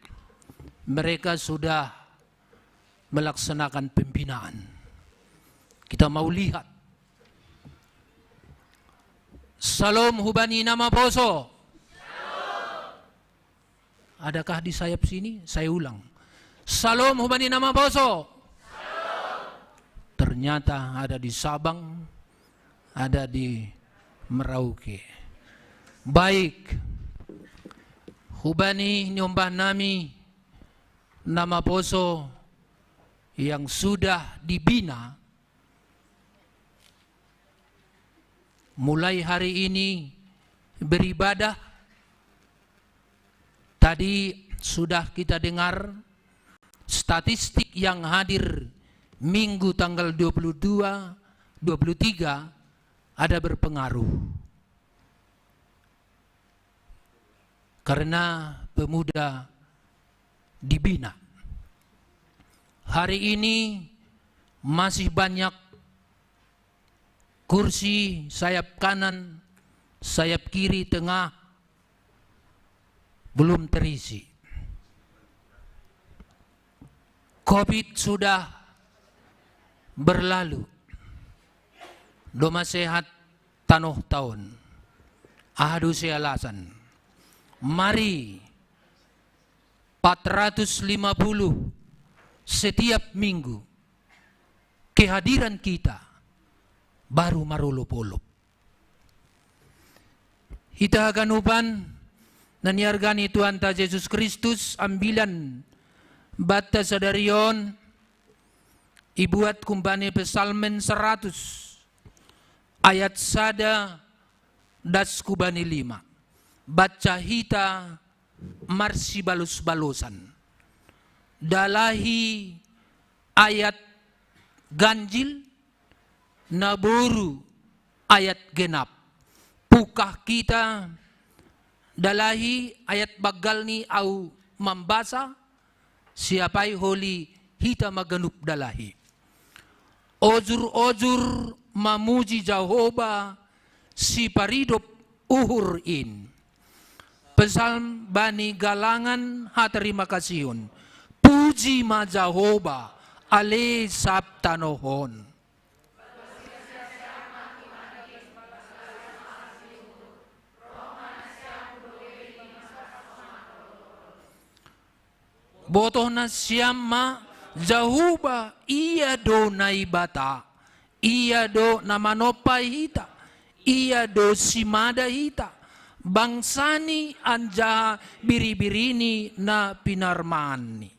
mereka sudah melaksanakan pembinaan. Kita mau lihat. Salom hubani na maposo. Adakah di sayap sini? Saya ulang. Salom hubani na maposo. Ternyata ada di Sabang, ada di Merauke. Baik. Hubani niombah nami na maposo yang sudah dibina, mulai hari ini beribadah. Tadi sudah kita dengar statistik yang hadir minggu tanggal dua puluh dua, dua puluh tiga ada berpengaruh. Karena pemuda dibina. Hari ini masih banyak kursi sayap kanan, sayap kiri, tengah belum terisi. Covid sudah berlalu. Doma sehat tanoh taon. Aha do se alasan? Mari, empat ratus lima puluh setiap minggu kehadiran kita baru marolop-olop. Hita haganupan na niarga ni Tuhanta Jesus Kristus, ambilan banta sadari on ibuat humbani Psalmen seratus, ayat sada das hubani lima. Baca hita marsibalos-balosan. Dalahi ayat ganjil, naboru ayat genap. Pungkah hita dalahi ayat banggalni ahu mambasa, siapai holi hita ma ganup dalahi. Ojur-ojur mamuji Jahowa, siparidop uhur in. Psalm bani galangan hatarima kasihon. Puji ma Jahowa, ale sab tanoh on. Botoh nasiam ma, Jahowa, Ia do Naibata, Ia do na manompa hita, Ia do simada hita, bangsani anjaha biri-birini na pinarmaanni.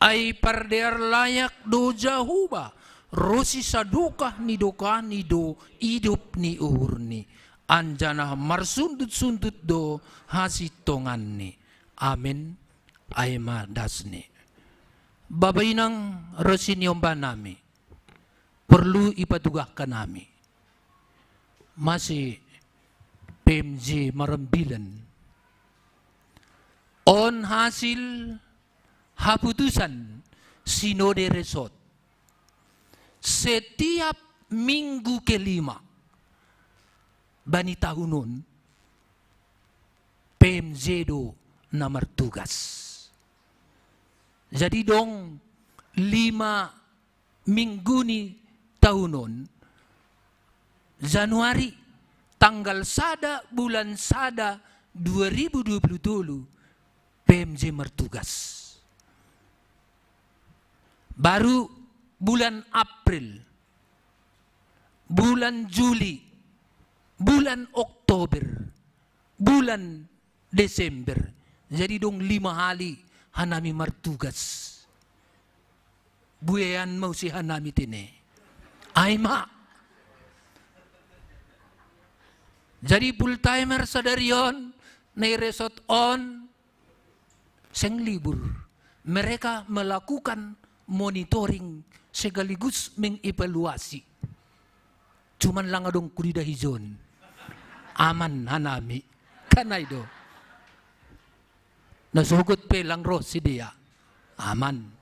Ai pardear layak do Jahowa, ronsi sadokah ni dokahni do idop ni uhurni, anjaha marsundut-sundut do hasintonganni. Amen. Ai ma dasni. Bapa inang ro siniombannami, porlu ipatugah hanami. Mase P M J marambilan. On hasil haputusan Sinode Resort. Setiap minggu kelima bani tahun on, P M J do na martugas. Jadi dong lima minggu ni tahun on, Januari tanggal sada bulan sada dua ribu dua puluh tolu, P M J martugas. Baru bulan April, bulan Juli, bulan Oktober, bulan Desember. Jadi dong lima hali hanami martugas. Buean ma muse hanami tene. Ai ma. Jadi full timer sadari on, na i resort on, seng libur. Mereka melakukan monitoring sekaligus mengevaluasi. Cuman lang adong huida hijon. Aman hanami. Kan ai do. Na sogot pe lang ro sidea. Aman.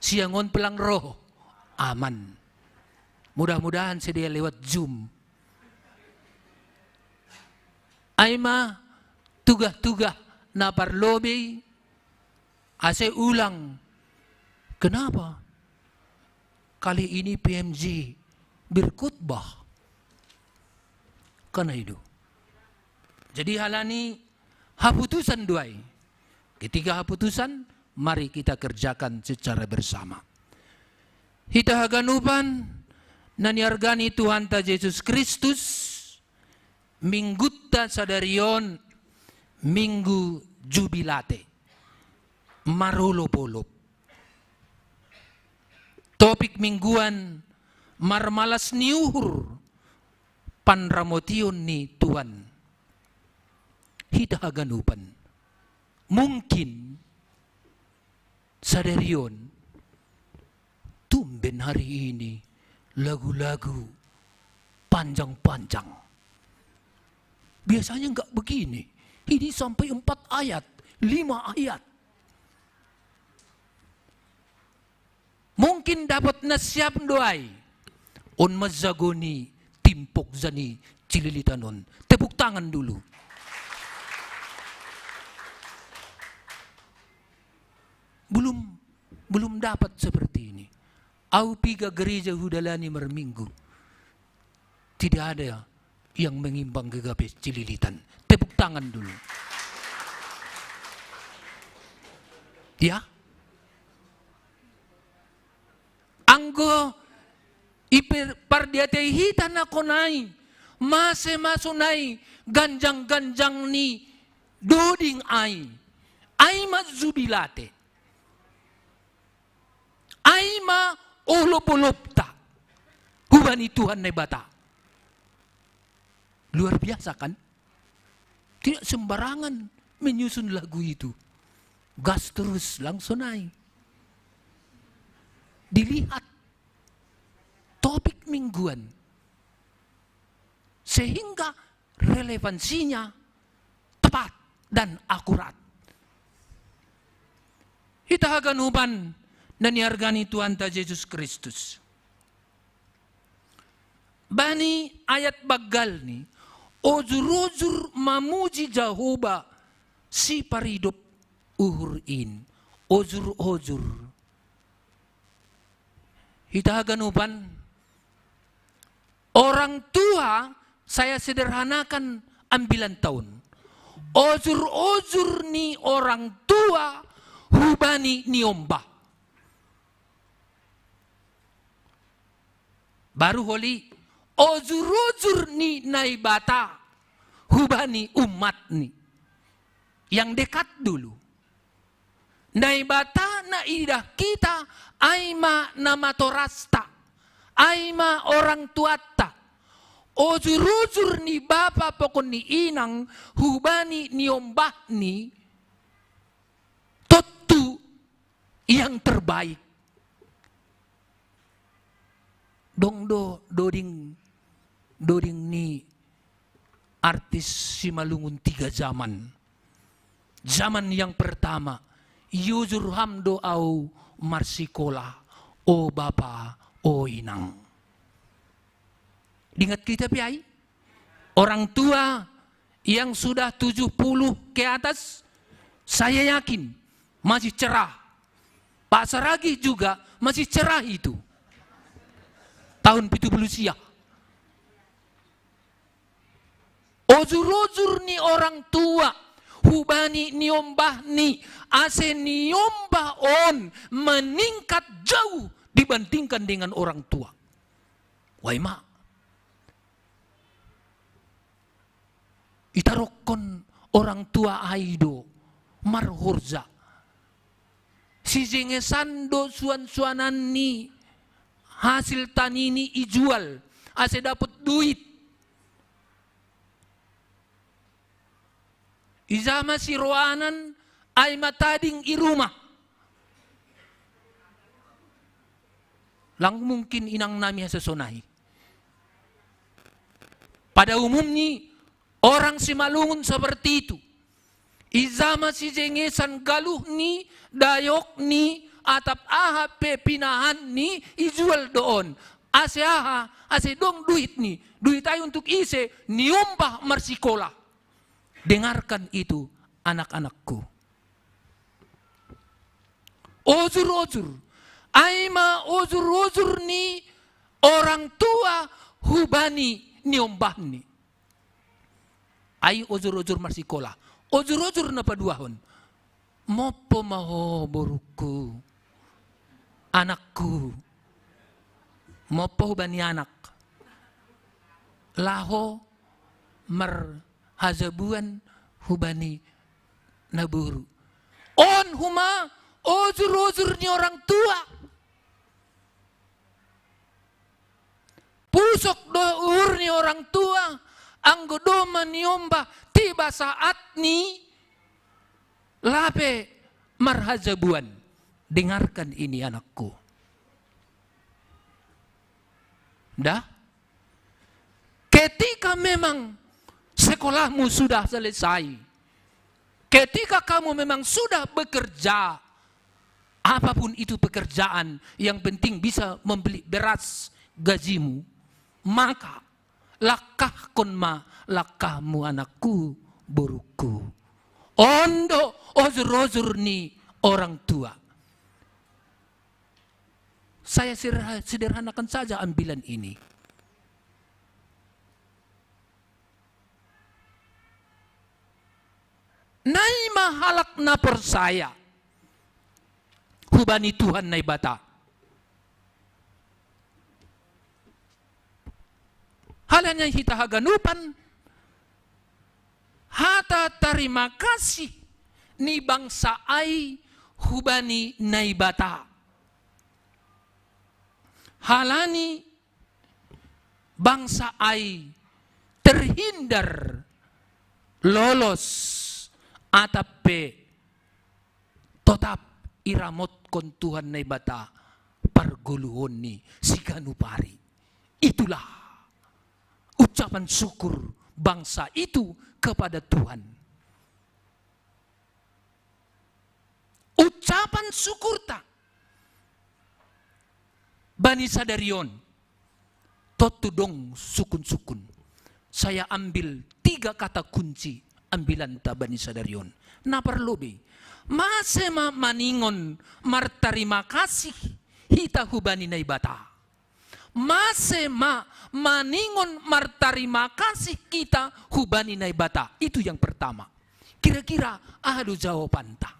Siang on pe lang ro. Aman. Mudah-mudahan sidea lewat Zoom. Ai ma tugah-tugah na parlobei, ase ulang. Kenapa kali ini P M J berkhotbah? Kan ai do. Jadi halani haputusan do ai. Ketika haputusan, mari kita kerjakan secara bersama. Hita haganupan na niarga ni Tuhanta Jesus Kristus, Minggutta sadarion minggu jubilate, marolop-olop. Topik mingguan, marmalas ni uhur, panramotion ni Tuhan. Hita haganupan, mungkin sadarion tumben hari ini lagu-lagu panjang-panjang. Biasanya nggak begini. Ini sampai empat ayat, lima ayat. Mungkin dapat nasiap doai. On mazagoni timpok zani cililitan on. Tepuk tangan dulu. Belum, belum dapat seperti ini. Au piga gereja hudalani marminggu, tidak ada yang mengimbang G K P cililitan. Tepuk tangan dulu. Ya. Anggo ipe pardiatei hita na konai, mase masonai ganjang-ganjang ni doding ai. Ai ma jubilate. Ai ma olop-olopta hubani Tuhan Naibata. Luar biasa kan? Tidak sembarangan menyusun lagu itu. Gas terus langsung naik. Dilihat topik mingguan. Sehingga relevansinya tepat dan akurat. Hita haganupan na niargani Tuhanta Jesus Kristus. Bani ayat banggalni, ojur-ojur mamuji Jahowa siparidop uhur in. Ojur-ojur. Hita haganupan, orang tua, saya sederhanakan ambilan tahun. Ojur-ojur ni orang tua hubani niombah. Baru holi, ojur-ojur ni Naibata hubani umatni. Yang dekat dulu. Naibata na idah kita, ai ma namatorasta, ai ma orang tuatta. Ojur-ojur ni bapa pokon ni inang hubani niombahni, tontu yang terbaik. Dong do doding, doding ni artis Simalungun tiga zaman. Zaman yang pertama, iujur ham do au marsikola, o bapa, o inang. Diingat kita pe ai? Orang tua yang sudah tujuh puluh ke atas, saya yakin masih cerah. Pak Saragih juga masih cerah itu. Tahun pitu puluh sia. Ojur-ojur ni orang tua hubani niombahni, ase niombah on meningkat jauh dibandingkan dengan orang tua. Wai ma. Itarokkon orang tua ai do marhorja. Sijengesan do suan-suananni hasil tanini ijual ase dapot duit. Ija ma siroanan ai ma tading i rumah. Lang mungkin inang nami hasasonai. Pada umumnya orang Simalungun seperti itu. Ija ma sijengesan galuhni, dayokni, atap aha pe pinahanni ijual do on. Ase aha? Ase dong duitni. Duit ai untuk ise? Niombah marsikola. Dengarkan itu, anak-anakku. Ojur-ojur. Ai ma ojur-ojur ni orang tua hubani niombahni. Ai ojur-ojur marsikola. Ojur-ojur na paduahon. Mompo ma ho borukku, anakku. Mompo hubani anak. Laho marhajabuan hubani naboru. On homa ojur-ojur ni orang tua. Pusok do uhur ni orang tua, anggo domma niombah tiba saatni lape marhajabuan. Dengarkan ini, anakku. Dah? Ketika memang sekolahmu sudah selesai, ketika kamu memang sudah bekerja, apapun itu pekerjaan, yang penting bisa membeli beras gajimu, maka langkahkon ma langkahmu, anakku, boruku. On do ojur-ojur ni orang tua. Saya sederha-, sederhanakan saja ambilan ini. Naima halak na porsaya hubani Tuhan Naibata. Halani hita haganupan, hata tarima kasih ni bangsa ai hubani Naibata. Halani bangsa ai terhindar, lolos, atap pe totap iramotkon Tuhan Naibata pargoluhonni siganup ari. Itulah ucapan syukur bangsa itu kepada Tuhan. Ucapan syukurta bani sadari on. Tontu dong sukun-sukun. Saya ambil tiga kata kunci ambilanta bani sadari on. Na parlobei, mase ma maningon martarima kasih hita hubani Naibata? Mase ma maningon martarima kasih hita hubani Naibata? Itu yang pertama. Kira-kira aha do jawabanta?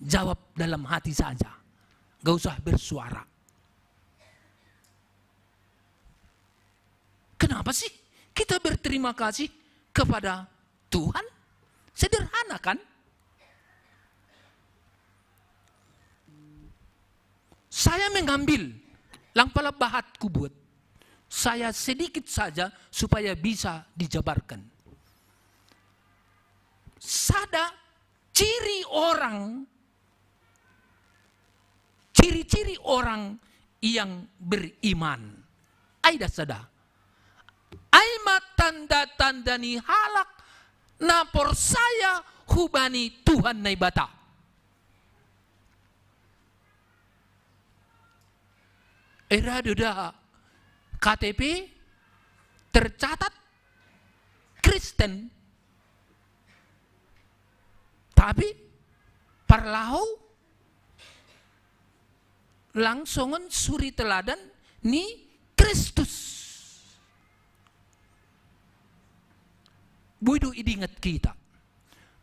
Jawab dalam hati saja. Gak usah bersuara. Kenapa sih kita berterima kasih kepada Tuhan? Sederhana, kan? Saya mengambil, lang pala bahat kubuat. Saya sedikit saja supaya bisa dijabarkan. Sada ciri orang, ciri-ciri orang yang beriman. Ai da sada. Ai ma tanda-tanda ni halak na porsaya hubani Tuhan Naibata. Era do da K T P tercatat Kristen. Tapi parlahou lang songon suri teladan ni Kristus. Boi do idingat kita.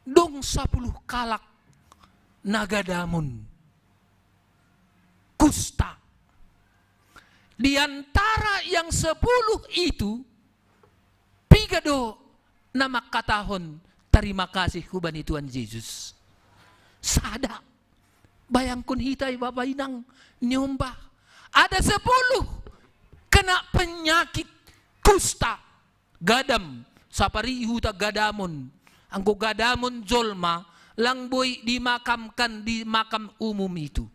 Dong sapuluh kalak na gadamon kusta. Di antara yang sepuluh itu, piga do na mangkatahon tarima kasih hubani Tuhan Jesus? Sada. Bayangkon hita i, Bapa Inang, niombah. Ada sepuluh kena penyakit kusta. Gadam, sapari i huta gadamon. Anggo gadamon jolma, lang boi dimakamkan di makam umum itu.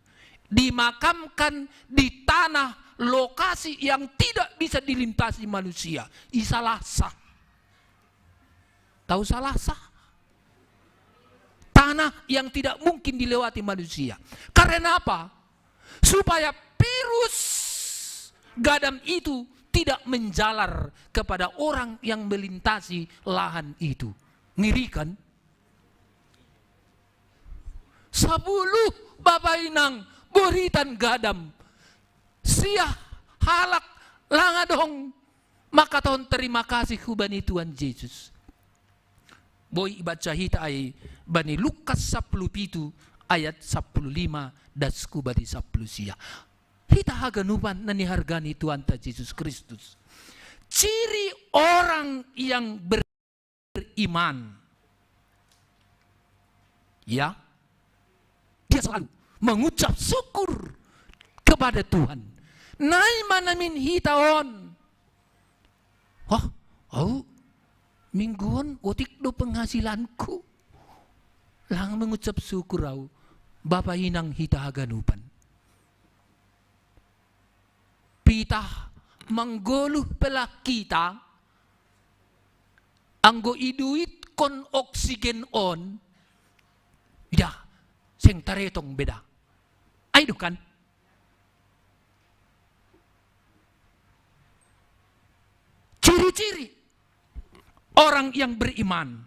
Dimakamkan di tanah lokasi yang tidak bisa dilintasi manusia. I Salahsa. Tahu Salahsa? Tanah yang tidak mungkin dilewati manusia. Karena apa? Supaya virus gadam itu tidak menjalar kepada orang yang melintasi lahan itu. Ngeri, kan? Sapuluh, Bapa Inang, boritan gadam. Sia halak lang adong mangkatahon tarima kasih hubani Tuhan Jesus. Boi ibaca hita ai bani Lukas sapuluh pitu ayat sapuluh lima das hubani sapuluh sia. Hita haganupan na nihargani Tuhanta Jesus Kristus. Ciri orang yang ber- beriman. Ya. Dia selalu mengucap syukur kepada Tuhan. Nai ma namin hita on. Wah, au minggu on otik do penghasilanku. Lang mengucap syukur au. Bapa inang hita haganupan. Pitah manggoluh pe lah kita, anggo iduitkon oksigen on, ida, seng taretong be da. Ai do kan? Ciri-ciri orang yang beriman.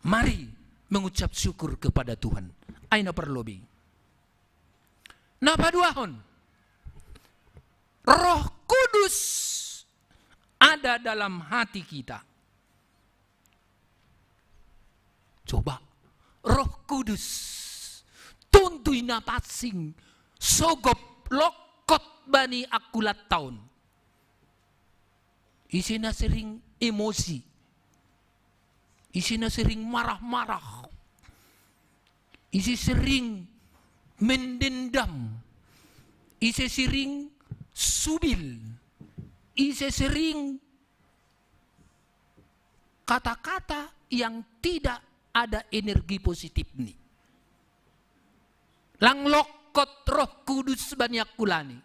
Mari mengucap syukur kepada Tuhan. Ai na parlobei. Na paduahon, Roh Kudus ada dalam hati kita. Coba, Roh Kudus, Tonduy Napansing, sogop lokot bani angkulanta on. Ise na sering emosi. Ise na sering marah-marah. Ise sering mendendam. Ise sering subil. Ise sering kata-kata yang tidak ada energi positif ni. Lang lokot Roh Kudus bani angkulani.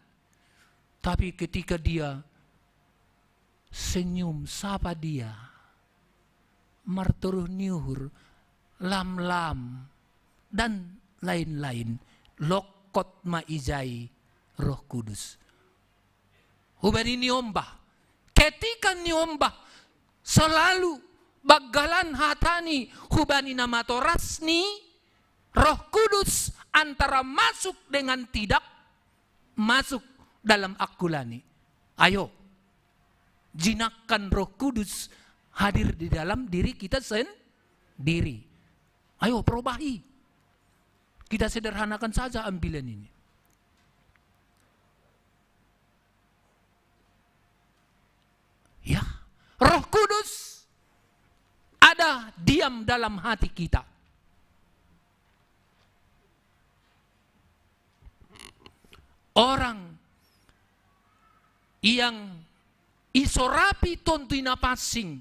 Tapi ketika dia senyum, sapa dia, martoruh ni uhur, lam-lam, dan lain-lain, lokot ma ijai Roh Kudus. Hubani niombah. Ketika niombah selalu banggalan hata ni hubani na matorasni, Roh Kudus antara masuk dengan tidak masuk dalam angkulani. Ayo, jinakkan Roh Kudus hadir di dalam diri kita sendiri. Ayo, perubahi. Kita sederhanakan saja ambilan ini. Ya, Roh Kudus ada diam dalam hati kita. Orang yang isorapi Tonduy Napansing,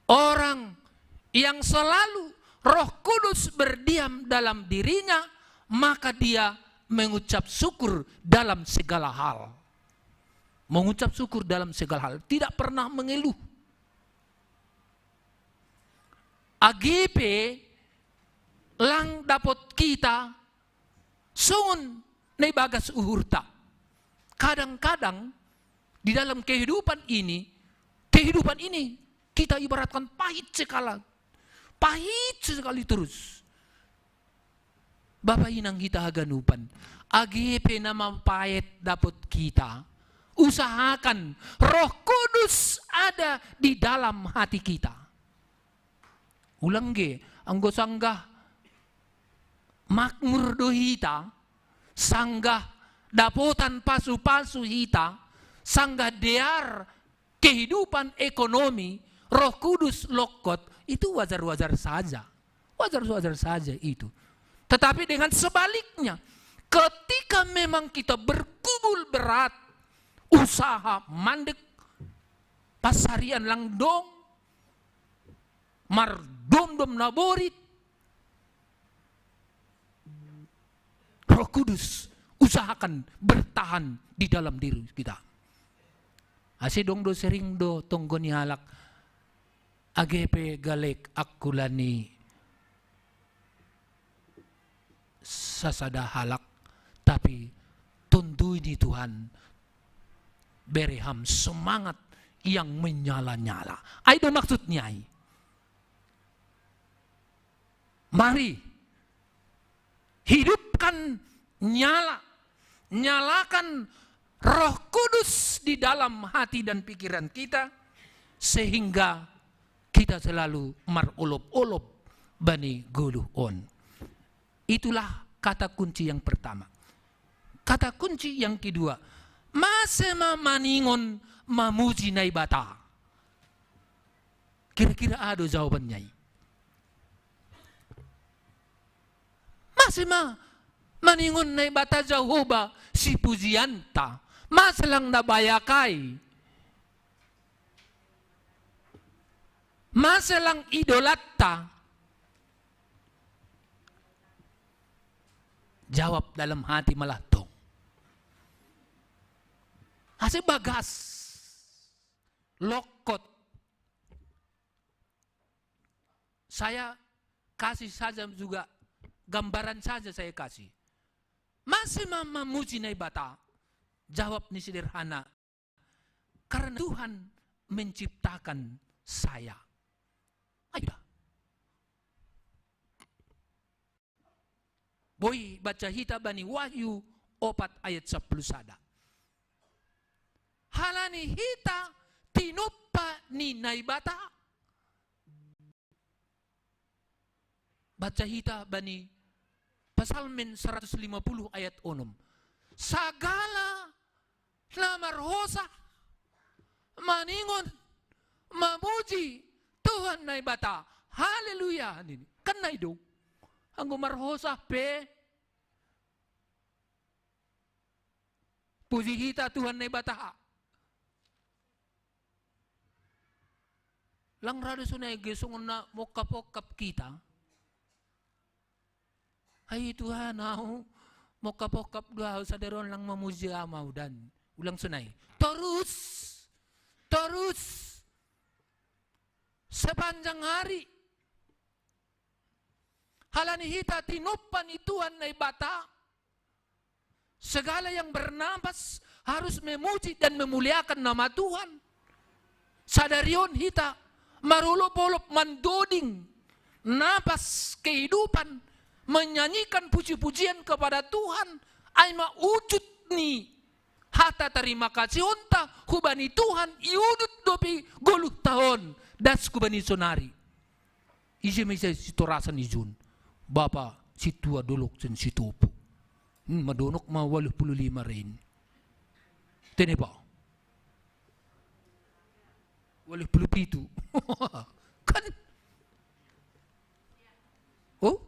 orang yang selalu Roh Kudus berdiam dalam dirinya, maka dia mengucap syukur dalam segala hal. Mengucap syukur dalam segala hal, tidak pernah mengeluh. Age pe lang dapot kita songon na ibagas uhurta. Kadang-kadang di dalam kehidupan ini, kehidupan ini kita ibaratkan pahit sekali. Pahit sekali terus. Bapa inang hita haganupan, age pe na mapaet dapot kita, usahakan Roh Kudus ada di dalam hati kita. Ulang ge, anggo sanggah makmur do hita, sanggah dapotan pasu-pasu hita, sanggah dear kehidupan ekonomi, Roh Kudus lokot, itu wajar-wajar saja. Wajar-wajar saja itu. Tetapi dengan sebaliknya, ketika memang kita bergumul berat, usaha mandek, pasarian lang dong, mardomdom na borit, Roh Kudus usahakan bertahan di dalam diri kita. Ase dong do sering do tonggo ni halak, age pe galek angkulan ni sasada halak, tapi Tonduy ni Tuhan bere ham semangat yang menyala-nyala. Ai do maksudnya ai. Mari hidupkan, nyala, nyalakan Roh Kudus di dalam hati dan pikiran kita, sehingga kita selalu marolop-olop bani goluh on. Itulah kata kunci yang pertama. Kata kunci yang kedua, mase ma maningon mamuji Naibata. Kira-kira aha do jawabanna i? Mase ma maningon Naibata Jahowa sipujianta, mase lang na bayak ai, mase lang idolatta? Jawab dalam hati ma lah tong. Asa bagas, lokot. Saya kasih saja juga, gambaran saja saya kasih. Mase ma mamuji Naibata? Jawab ni sederhana, karena Tuhan menciptakan saya. Ayo dah. Boi baca hita bani Wahyu opat ayat sapuluh sada. Halani hita tinompa ni Naibata. Baca hita bani Psalmen saratus lima puluh ayat onom. Sagala na marhosa maningon, mamuji Tuhan Naibata. Haleluya, nini. Kan na i do. Anggo marhosa pe, puji hita Tuhan Naibata. Lang ra do sonai, age songon na mongkap-ongkap hita. Ai Tuhan, ahu mongkap-ongkap do ahu, sadari on lang mamuji Ahu ma au, dan ulang sonai. Torus, torus, sepanjang hari. Halani hita tinompa ni Tuhan Naibata, segala yang bernapas harus memuji dan memuliakan nama Tuhan. Sadari on hita marolop-olop mandoding napas kehidupan, menyanyikan puji-pujian kepada Tuhan, ai ma ujut ni hata tarima kasihonta hubani Tuhan, iudut dope goluhta on das hubani sonari. Ise ma ise sitorasan ijon? Bapa sintua dolok sian Sitopo. Hmm, madonok ma ualuh pulu lima rein. Tene pa. Ualuh pulu pitu. Kan? Oh?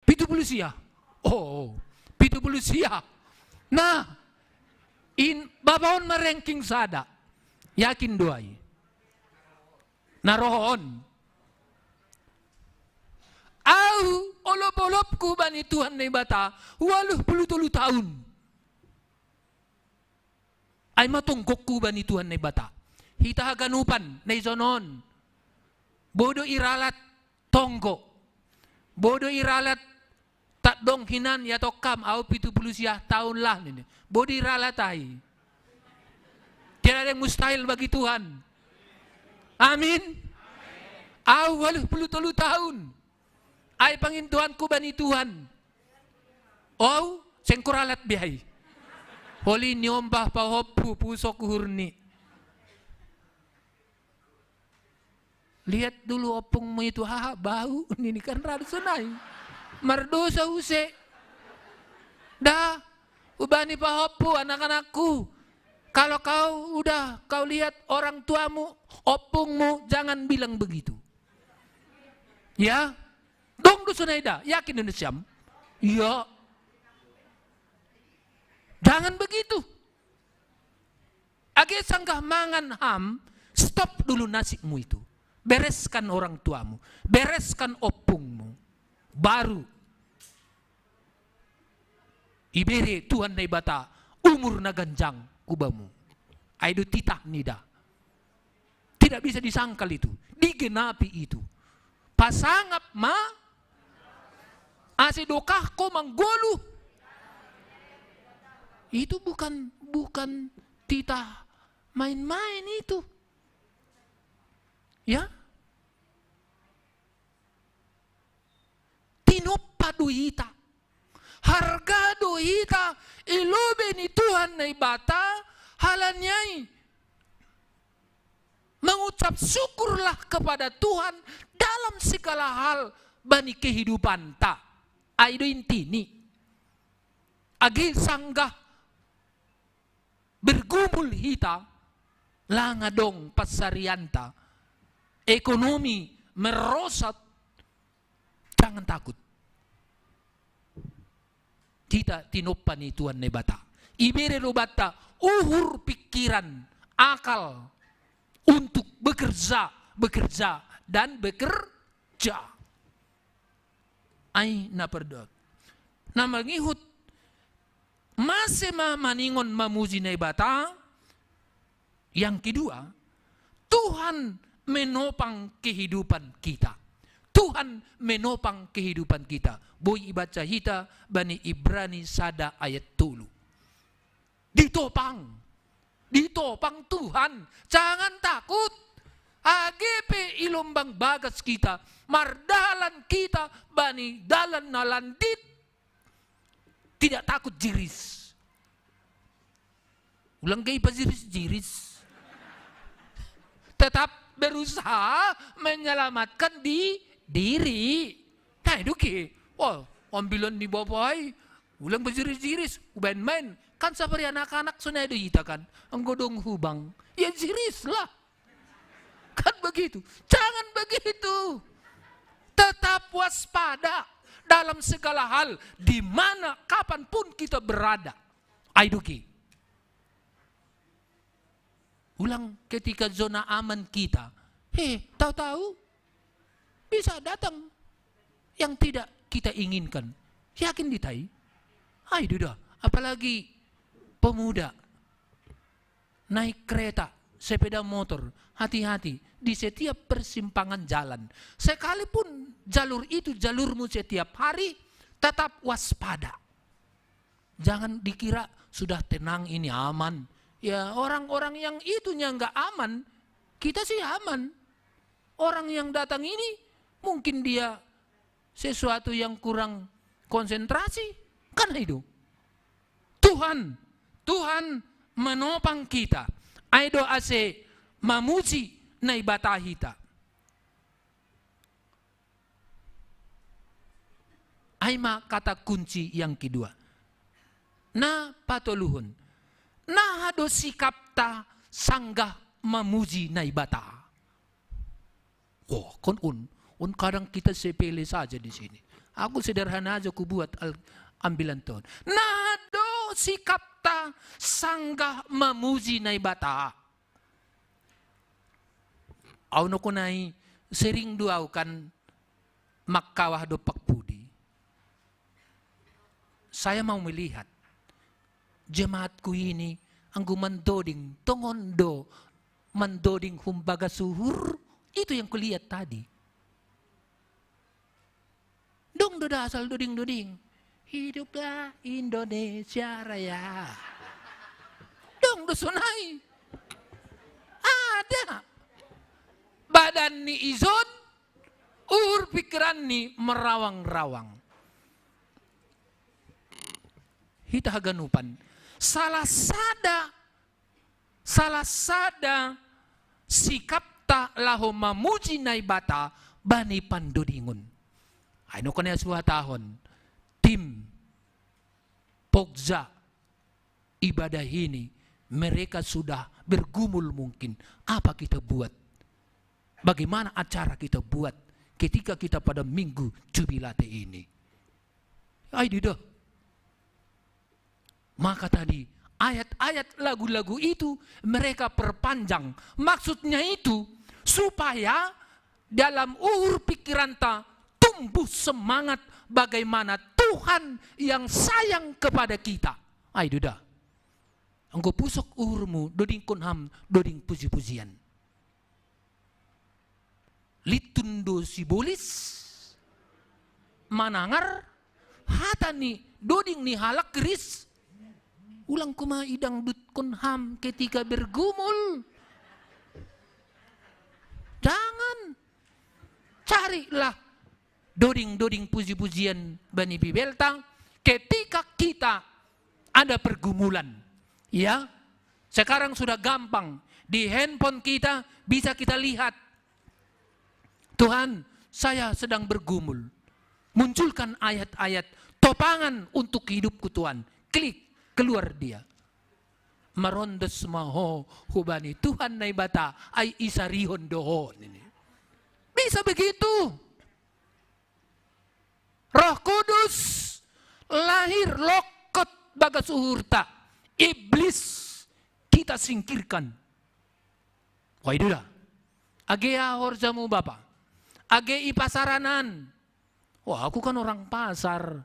Pitu pulu sia. Oh, oh. Pitu pulu sia. Nah, in, bapa on ma ranking sada. Yakin do ai? Na rohon. Au olop-olopku bani Tuhan Naibata ualuh pulu tolu taon. Ai ma tonggokku bani Tuhan Naibata. Hita haganupan na ijon on, boi do iralat tonggo. Boi do iralat, tak dong hinan ya tokam, au pitu pulu sia taon lah nini. Boi do iralat ai. Tiada ada yang mustahil bagi Tuhan. Amin. Au ualuh pulu tolu taon. Ai pangintoanku bani Tuhan. Au, seng huralat be ai. Holi niombah pahompu, pusok uhurni. Lihat dulu ompungmu itu, haha, bau, nini, kan ra do sonai. Mardosa use. Da, hubani pahompu, anak-anakku. Kalau kau udah, kau lihat orang tuamu, ompungmu, jangan bilang begitu. Ya? Dong do sonai da, yakin do nasiam? Iya. Jangan begitu. Age sanggah mangan ham, stop dulu nasimu itu. Bereskan orang tuamu, bereskan ompungmu. Baru ibere Tuhan Naibata umur na ganjang hubamu. Ai do titah ni da. Tidak bisa disangkal itu, digenapi itu. Pasangap ma, ase dokah ho manggoluh. Itu bukan, bukan titah main-main itu. Ya? Tinompa do hita. Harga do hita i lobei ni Tuhan Naibata, halani ai mengucap syukurlah kepada Tuhan dalam segala hal bani kehidupanta. Ai do intini. Age sanggah bergumul hita, lang adong pansarianta, ekonomi merosot, jangan takut. Kita tinoppa ni Tuhan Naibata. Ibere lo batta uhur, pikiran, akal untuk bekerja, bekerja, dan bekerja. Ai na perdot. Na mangihut, mase ma maningon mamuji Naibata. Yang kedua, Tuhan menopang kehidupan kita. Tuhan menopang kehidupan kita. Boi ibaca hita bani Ibrani sada ayat tolu. Ditopang. Ditopang Tuhan. Jangan takut. Age pe i lombang bagas kita, mardalan kita bani dalan na landit, tidak takut jiris. Ulang gei pajiris-jiris. Tetap berusaha menyelamatkan di diri. Nah, itu ki. Wah, ambilan ni bapak ai. Ulang pajiris-jiris, ubaen main. Kan sapari anak-anak sonai do hita kan. Anggo dong hubang. Ya jiris lah. Kan begitu. Jangan begitu. Tetap waspada dalam segala hal, di mana, kapanpun kita berada. Ai do ki. Ulang ketika zona aman kita. He, tahu-tahu bisa datang yang tidak kita inginkan. Yakin di tai? Ai do da. Apalagi pemuda. Naik kereta, sepeda motor, hati-hati di setiap persimpangan jalan. Sekalipun jalur itu jalurmu setiap hari, tetap waspada. Jangan dikira sudah tenang ini aman. Ya, orang-orang yang itunya nggak aman, kita sih aman. Orang yang datang ini mungkin dia sesuatu yang kurang konsentrasi. Kan itu. Tuhan, Tuhan menopang kita. Ai do ase mamuji Naibata hita. Ai ma kata kunci yang kedua. Na patoluhon. Naha do sikapta sanggah mamuji Naibata. Wah, kan on, on kadang kita sepele saja di sini. Aku sederhana aja kubuat al-, ambilan ton. Naha do sikapta sanggah mamuji Naibata. Au noko nai sering do au kan mangkawah dompak pudi. Saya mau melihat jemaatku ini anggo mandoding, tongon do mandoding humbaga suhur, itu yang kulihat tadi. Dong do da asal doding-doding. Hiduplah Indonesia Raya. Dong do sonai. Ada. Badan ni ison, uhur pikiran ni merawang-rawang. Hita haganupan. Salah sada, salah sada sikapta laho mamuji Naibata bani pandodingon. Ai noko na suhatahon, tim pogja ibadah ini, mereka sudah bergumul mungkin. Apa kita buat? Bagaimana acara kita buat ketika kita pada minggu jubilate ini? Ai do da. Maka tadi ayat-ayat lagu-lagu itu mereka perpanjang. Maksudnya itu supaya dalam uhur pikiranta tumbuh semangat bagaimana Tuhan yang sayang kepada kita. Ai do da. Anggo pusok uhurmu, dodingkon ham doding puji-pujian. Lintun do sibolis manangar hata ni doding ni halak ris. Ulang kuma idangdutkon ham ketika bergumul. Jangan. Carilah doding-doding puji-pujian bani Bibelta ketika kita ada pergumulan. Ya, sekarang sudah gampang. Di handphone kita bisa kita lihat. Tuhan, saya sedang bergumul. Munculkan ayat-ayat topangan untuk hidupku, Tuhan. Klik, keluar dia. Marondos ma ho hubani Tuhan Naibata, ai isarihon do ho nini. Bisa begitu. Roh Kudus lahir lokot bagas uhurta. Iblis kita singkirkan. Wah, itu dah. Age horjamu, Bapa. Age i pasaranan. Wah, aku kan orang pasar.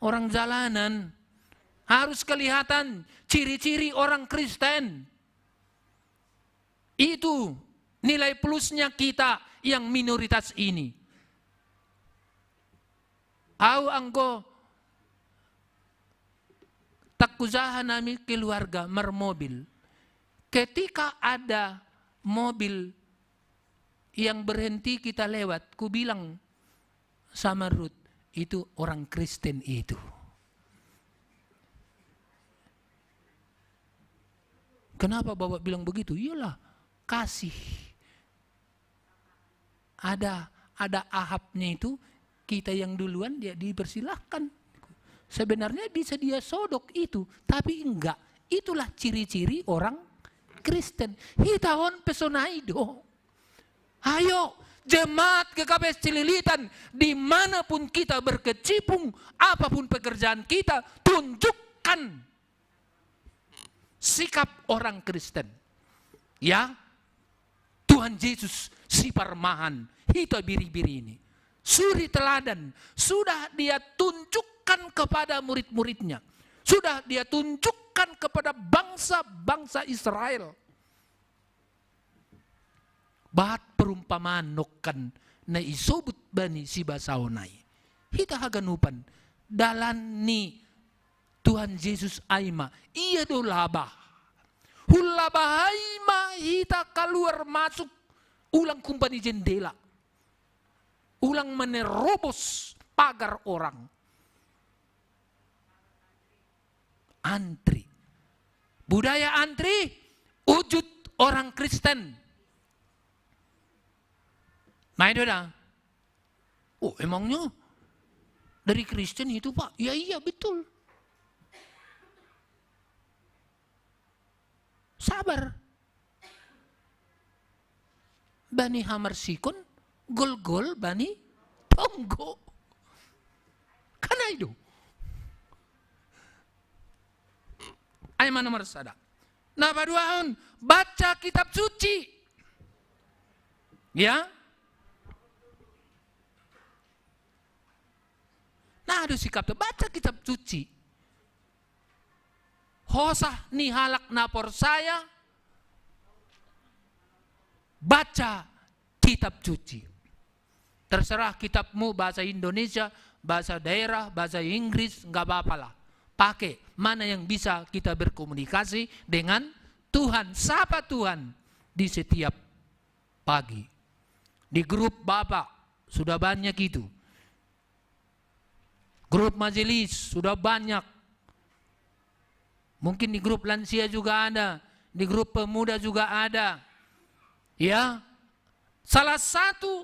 Orang jalanan. Harus kelihatan ciri-ciri orang Kristen. Itu nilai plusnya kita yang minoritas ini. Au anggo takkujaha nami keluarga marmobil. Ketika ada mobil yang berhenti kita lewat, ku bilang sama Ruth, "Itu orang Kristen itu." Kenapa Bapak bilang begitu? Iyalah, kasih. Ada ada Ahabnya itu, kita yang duluan dia dipersilahkan. Sebenarnya bisa dia sodok itu, tapi enggak. Itulah ciri-ciri orang Kristen. Hita on pesonai do. Ayo, jemaat G K P S Cililitan, dimanapun kita berkecimpung, apapun pekerjaan kita, tunjukkan sikap orang Kristen. Ya, Tuhan Yesus si parmahan, hita biri-biri ini. Suri teladan, sudah dia tunjukkan kepada murid-muridnya. Sudah dia tunjukkan kepada bangsa-bangsa Israel. Bat perumpamaan nokkan na isobut bani sibasaonai. Hita haganupan, dalan ni Tuhan Yesus ai ma, ia do labah. Hulabah ai ma hita kaluar masuk, ulang kumbani jendela. Ulang menerobos pagar orang. Antri. Budaya antri, wujud orang Kristen. Nah, itu dah. Oh, emangnya dari Kristen itu, Pak? Ya, iya, betul. Sabar. Bani hamar sikon, gol-gol bani tonggo. Kan ai do. Ai ma nomor sada. Na paduahon, baca kitab suci. Ya. Nah, aduh, sikap tu, baca kitab suci. Hosah ni halak na porsaya, baca kitab suci. Terserah kitabmu bahasa Indonesia, bahasa daerah, bahasa Inggris, nggak apa-apalah. Pakai mana yang bisa kita berkomunikasi dengan Tuhan. Sapa Tuhan di setiap pagi. Di grup Bapak sudah banyak itu. Grup majelis sudah banyak. Mungkin di grup lansia juga ada, di grup pemuda juga ada. Ya, salah satu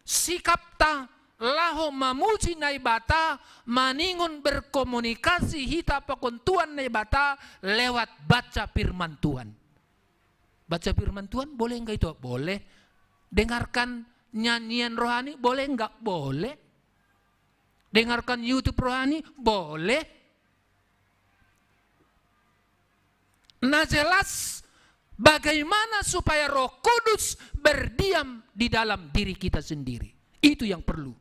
sikap ta laho mamuji Naibata, maningon berkomunikasi hita pakon Tuhan Naibata lewat baca firman Tuhan. Baca firman Tuhan boleh enggak itu? Boleh. Dengarkan nyanyian rohani boleh enggak? Boleh. Dengarkan YouTube rohani boleh. Nah, jelas bagaimana supaya Roh Kudus berdiam di dalam diri kita sendiri. Itu yang perlu.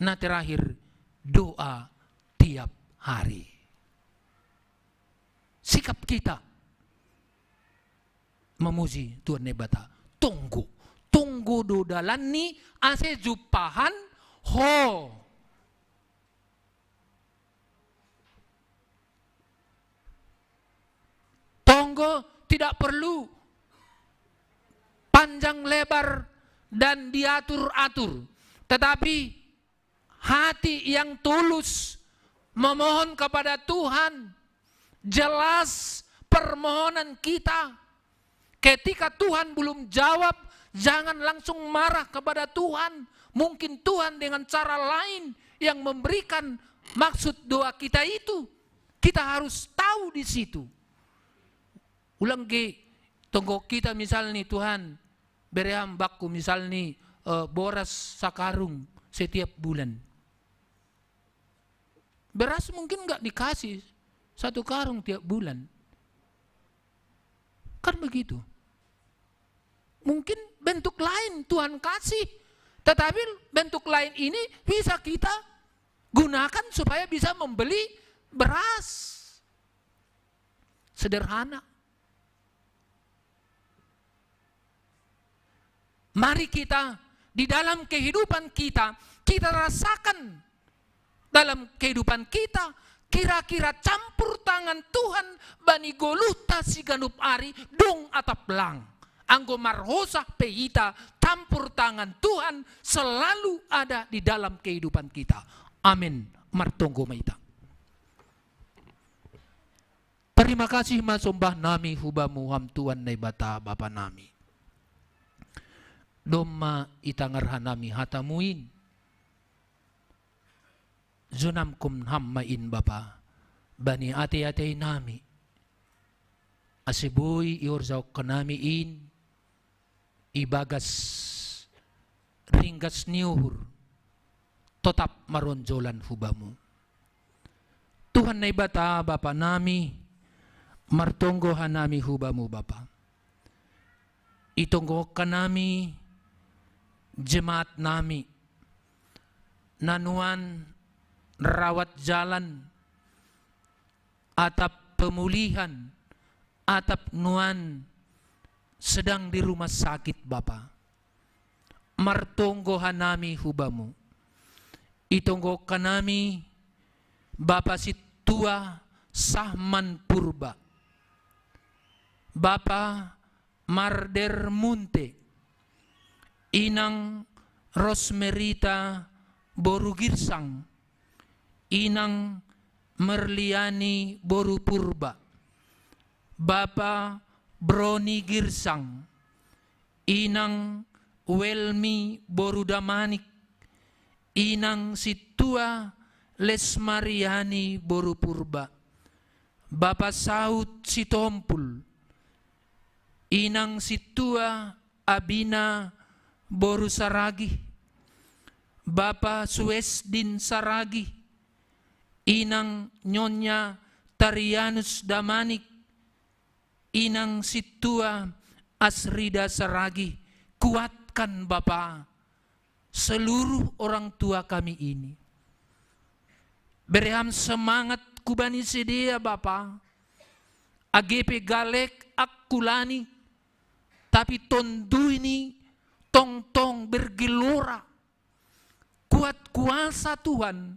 Nah, terakhir, doa tiap hari. Sikap kita memuji Tuhan Naibata. Tonggo. Tonggo do dalan ni ase jumpahan ho. Tonggo tidak perlu panjang lebar dan diatur-atur. Tetapi hati yang tulus memohon kepada Tuhan, jelas permohonan kita. Ketika Tuhan belum jawab, jangan langsung marah kepada Tuhan. Mungkin Tuhan dengan cara lain yang memberikan maksud doa kita itu. Kita harus tahu di situ. Ulang ge, Tonggo kita misalni, Tuhan, bere Ham bakku misalni, eh, boras sakarung setiap bulan. Beras mungkin nggak dikasih satu karung tiap bulan. Kan begitu. Mungkin bentuk lain Tuhan kasih, tetapi bentuk lain ini bisa kita gunakan supaya bisa membeli beras. Sederhana. Mari kita, di dalam kehidupan kita, kita rasakan dalam kehidupan kita, kira-kira campur tangan Tuhan bani goluhta siganup ari dong atap lang. Anggo marhosah pe hita, campur tangan Tuhan selalu ada di dalam kehidupan kita. Amin. Martonggo ma hita. Tarima kasih ma sombahnami hu Bamu, Ham Tuhan Naibata Bapanami. Domma itangar hanami hataMu in, jonamkon Ham ma in Bapa, bani ate-atenami, ase boi iorjahon hanami in ibagas ringgas ni uhur, totap maronjolan hu Bamu. Tuhan Naibata Bapanami, martonggo hanami hu Bamu Bapa. Itonggohon hanami jemaatnami, na nuan rawat jalan, atap pemulihan, atap nuan sedang di rumah sakit Bapa. Martonggo hanami hu Bamu. Itonggohon hanami Bapa Sintua Sahman Purba, Bapa Marder Munte, Inang Rosmerita boru Girsang, Inang Merliani boru Purba, Bapa Broni Girsang, Inang Welmi boru Damanik, Inang Sintua Lesmariani boru Purba, Bapa Saud Sitompul, Inang Sintua Abina boru Saragih, Bapa Suesdin Saragih, Inang Nyonya Tarianus Damanik, Inang Sintua Asrida Saragih. Kuatkan Bapa seluruh orang tua kami ini. Bere Ham semangat hubani sidea Bapa, age pe galek angkulani, tapi tonduyni tongtong bergelora. Kuat kuasa Tuhan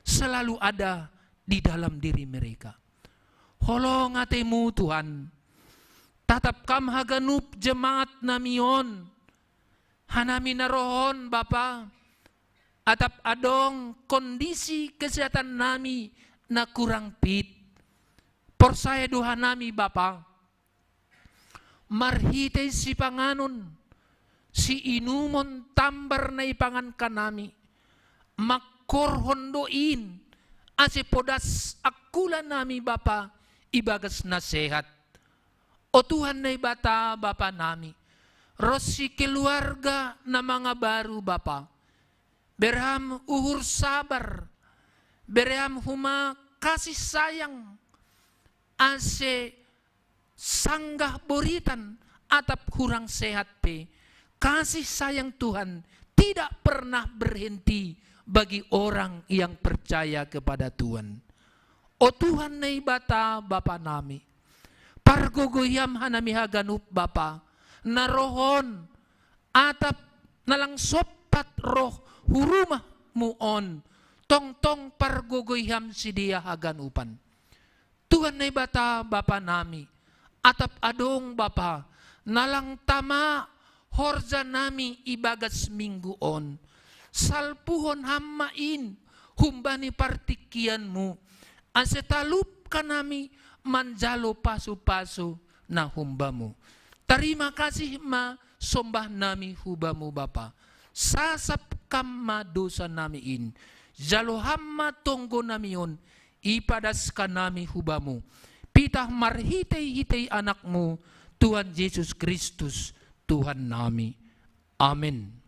selalu ada di dalam diri mereka. Holong ateMu Tuhan, tatap Kam haganup jemaatnami on, hanami na roh on Bapa, atap adong kondisi kesehatannami na kurang pit. Porsaya do hanami Bapa, marhitei sipanganon, siinumon tambar na ipangan hanami, mangkorhon do in, ase podas angkulanami Bapa ibagas na sehat. O Tuhan Naibata Bapanami, ronsi keluarga na mangabaru Bapa, bere Ham uhur sabar, bere Ham homa kasih sayang, ase sanggah boritan atap hurang sehat pe, kasih sayang Tuhan tidak pernah berhenti bagi orang yang percaya kepada Tuhan. O Tuhan Naibata Bapanami, pargogoi Ham hanami haganup Bapa, na roh on, atap na lang sompat roh hu rumahMu on, tongtong pargogoi Ham sidea haganupan. Tuhan Naibata Bapanami, atap adong Bapa, na lang tama horjanami ibagas minggu on, salpuhon Ham ma in humbani partingkianMu, ase talup hanami manjalo pasupasu na humbaMu. Tarima kasih ma sombahnami hu Bamu Bapa. Sasap Kam ma dosanami in. Jalo Ham ma tonggonami on, ipadas hanami hu Bamu. Pitah marhitei-hitei AnakMu, Tuhan Jesus Kristus, Tuhan nami. Amin.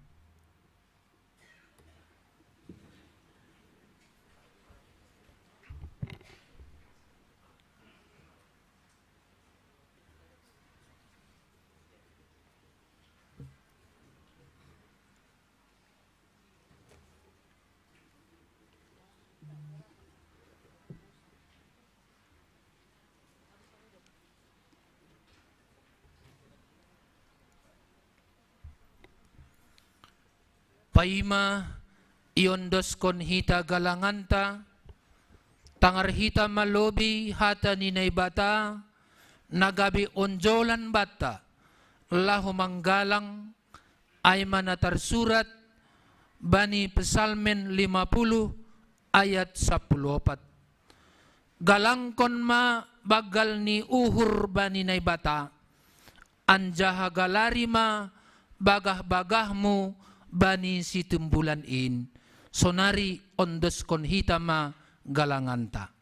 Paima iondoskon hita galanganta, tangar hita ma lobei hata ni Naibata, na gabe onjolan banta, laho manggalang, ai ma na tarsurat bani Psalmen lima puluh ayat sampulu opat. Galangkon ma banggal ni uhur bani Naibata, anjaha galari ma bagah-bagahmu bani sitimbulan in, sonari ondoskon hita ma galanganta.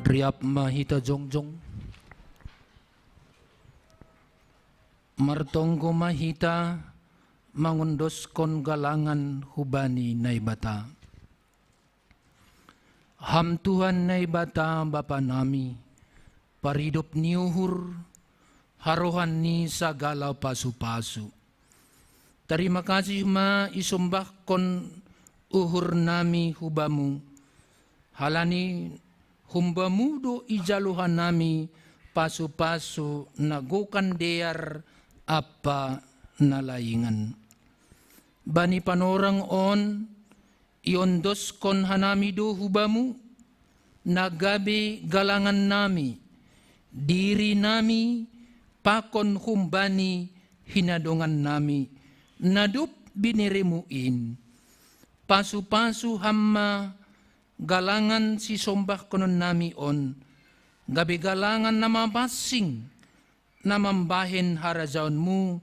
Riap ma hita jongjong. Martonggo ma hita mangondoskon galangan hubani Naibata. Ham Tuhan Naibata Bapa nami, paridop ni uhur, harohan ni sagala pasu-pasu. Tarima kasih ma isombahkon uhur nami hubamu, halani humbamu do ijalo hanami pasu-pasu na gokan dear ampa na laingan. Bani panorang on, iondoskon hanami do hubamu, na gabe galangan nami, diri nami, pakon humbani hinadongan nami, na dob bineremu in. Pasu-pasu ham ma galangan sisombahkonon nami on, gabe galangan na mapansing, na mambahen harajaonmu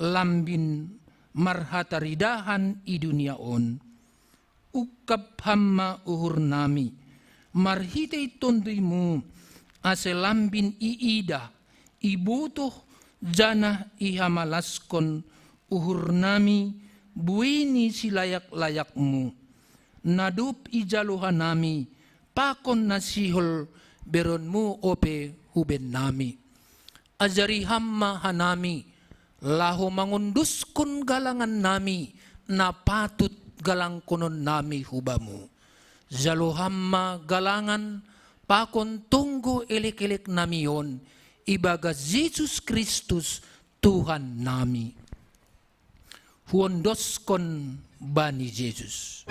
lambin marhataridahan i dunia on. Ungkap ham ma uhur nami, marhitei tonduymu, ase lambin iidah, ibotoh, janah ihamalaskon uhur nami buei ni silayak-layakmu, na dob ijalo hanami, pakon na sihol beronmu ope huben nami. Ajari ham ma hanami, laho mangondoskon galangan nami, na patut galangkonon nami hubamu. Jalo ham ma galangan pakon tonggo elek-elek nami on, ibagas Jesus Kristus Tuhan nami. Huondoskon bani Jesus.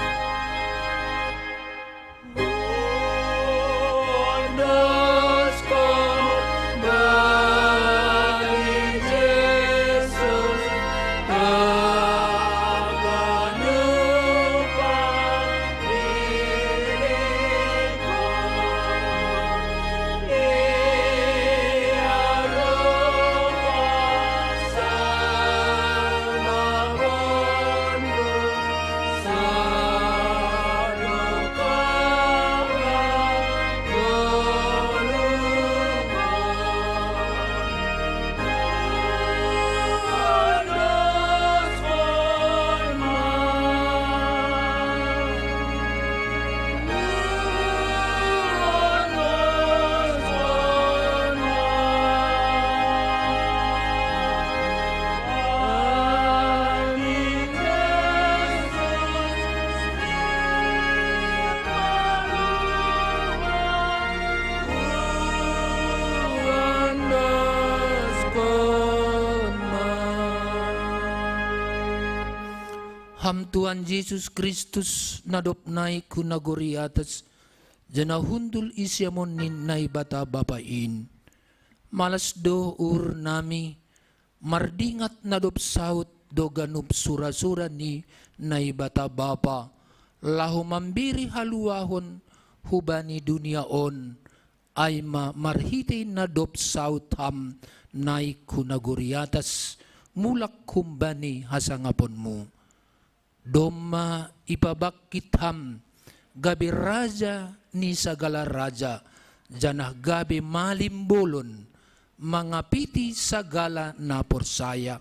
Ham Tuhan Jesus Kristus, na dob naik hu nagori atas, janah hundul i siamun ni Naibata Bapa in. Malas do uhur nami, mardingat na dob saud do ganup sura-sura ni Naibata Bapa, laho mambere haluahon hubani dunia on, ai ma marhitei na dob saud ham naik hu nagori atas, mulak humbani hasangaponmu. Domma ipabangkit ham, gabe raja ni sagala raja, janah gabe malim bolon, mangapiti sagala na porsaya,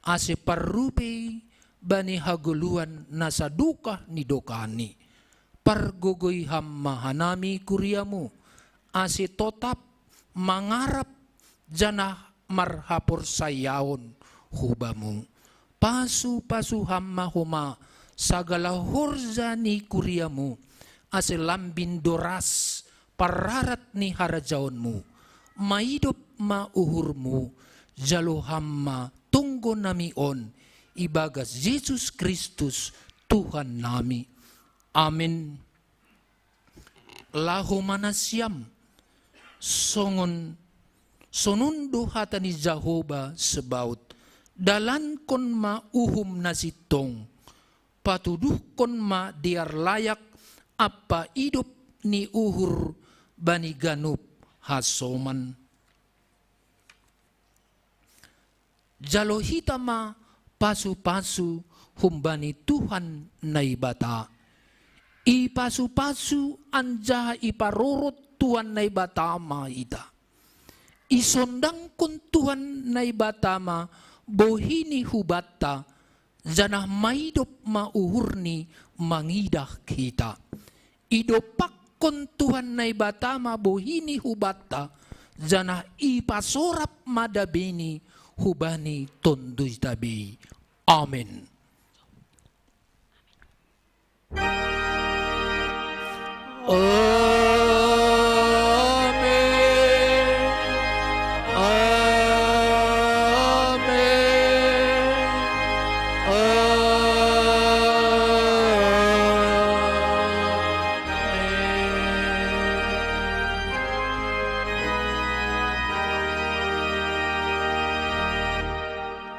ase parrupei bani hagoluhan na sadokah ni dokahni. Pargogoi ham ma hanami kuriamu, ase totap mangarap janah marhaporsayaon hu Bamu. Pasu-pasu Ham ma homa sagala horja ni kuriaMu, ase lambin doras parrarat ni harajaonMu. Maidop ma uhurMu, jalo Ham ma tonggo nami on, ibagas Jesus Kristus Tuhan nami. Amen. Laho ma nasiam, songon, sonon do hata ni Jahowa Sebaot: Dalankon ma uhum na sintong, patuduhkon ma dear layak ampa idop ni uhur bani ganup hasoman. Jalo hita ma pasu-pasu humbani Tuhan Naibata. Ipasu-pasu anjaha iparorot Tuhan Naibata ma hita. Isondangkon Tuhan Naibata ma bohi-Ni hubatta, janah maidop ma uhur-Ni mangidah hita. Idompakkon Tuhan Naibata ma bohi-Ni hubatta, janah ipasorap ma dabe-Ni hubani tonduita be. Amen. Amen. Amen. Amen.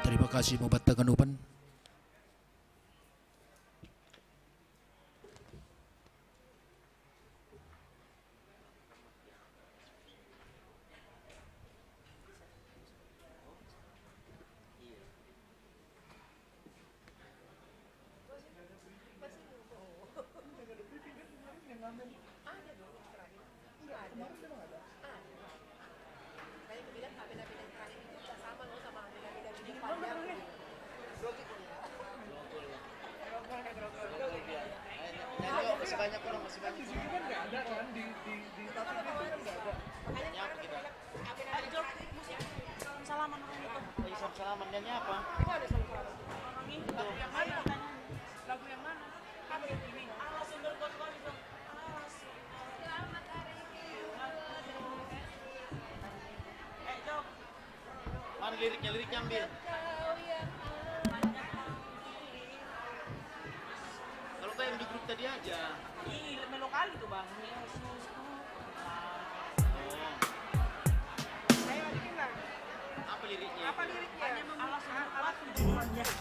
Terima kasih, Mubat Tanganupan. Masih banyak orang, masih banyak orang. Salaman orang itu. Lagi salaman, nyanyi apa? Itu. Lagu yang mana? Lagu yang mana? Apa yang ini? Allah sumber kuat-kuat itu. Allah sumber. Selamat hari. Eh, Jok. Mana liriknya? Liriknya ambil. Kalau kayak yang di grup tadi aja. Ih, melo kali tuh, Bang. Yesusku. Oh. Ayo, bikin, Bang. Apa liriknya? Apa liriknya? Hanya memuji Allah, Allah, Tuhan Yesus.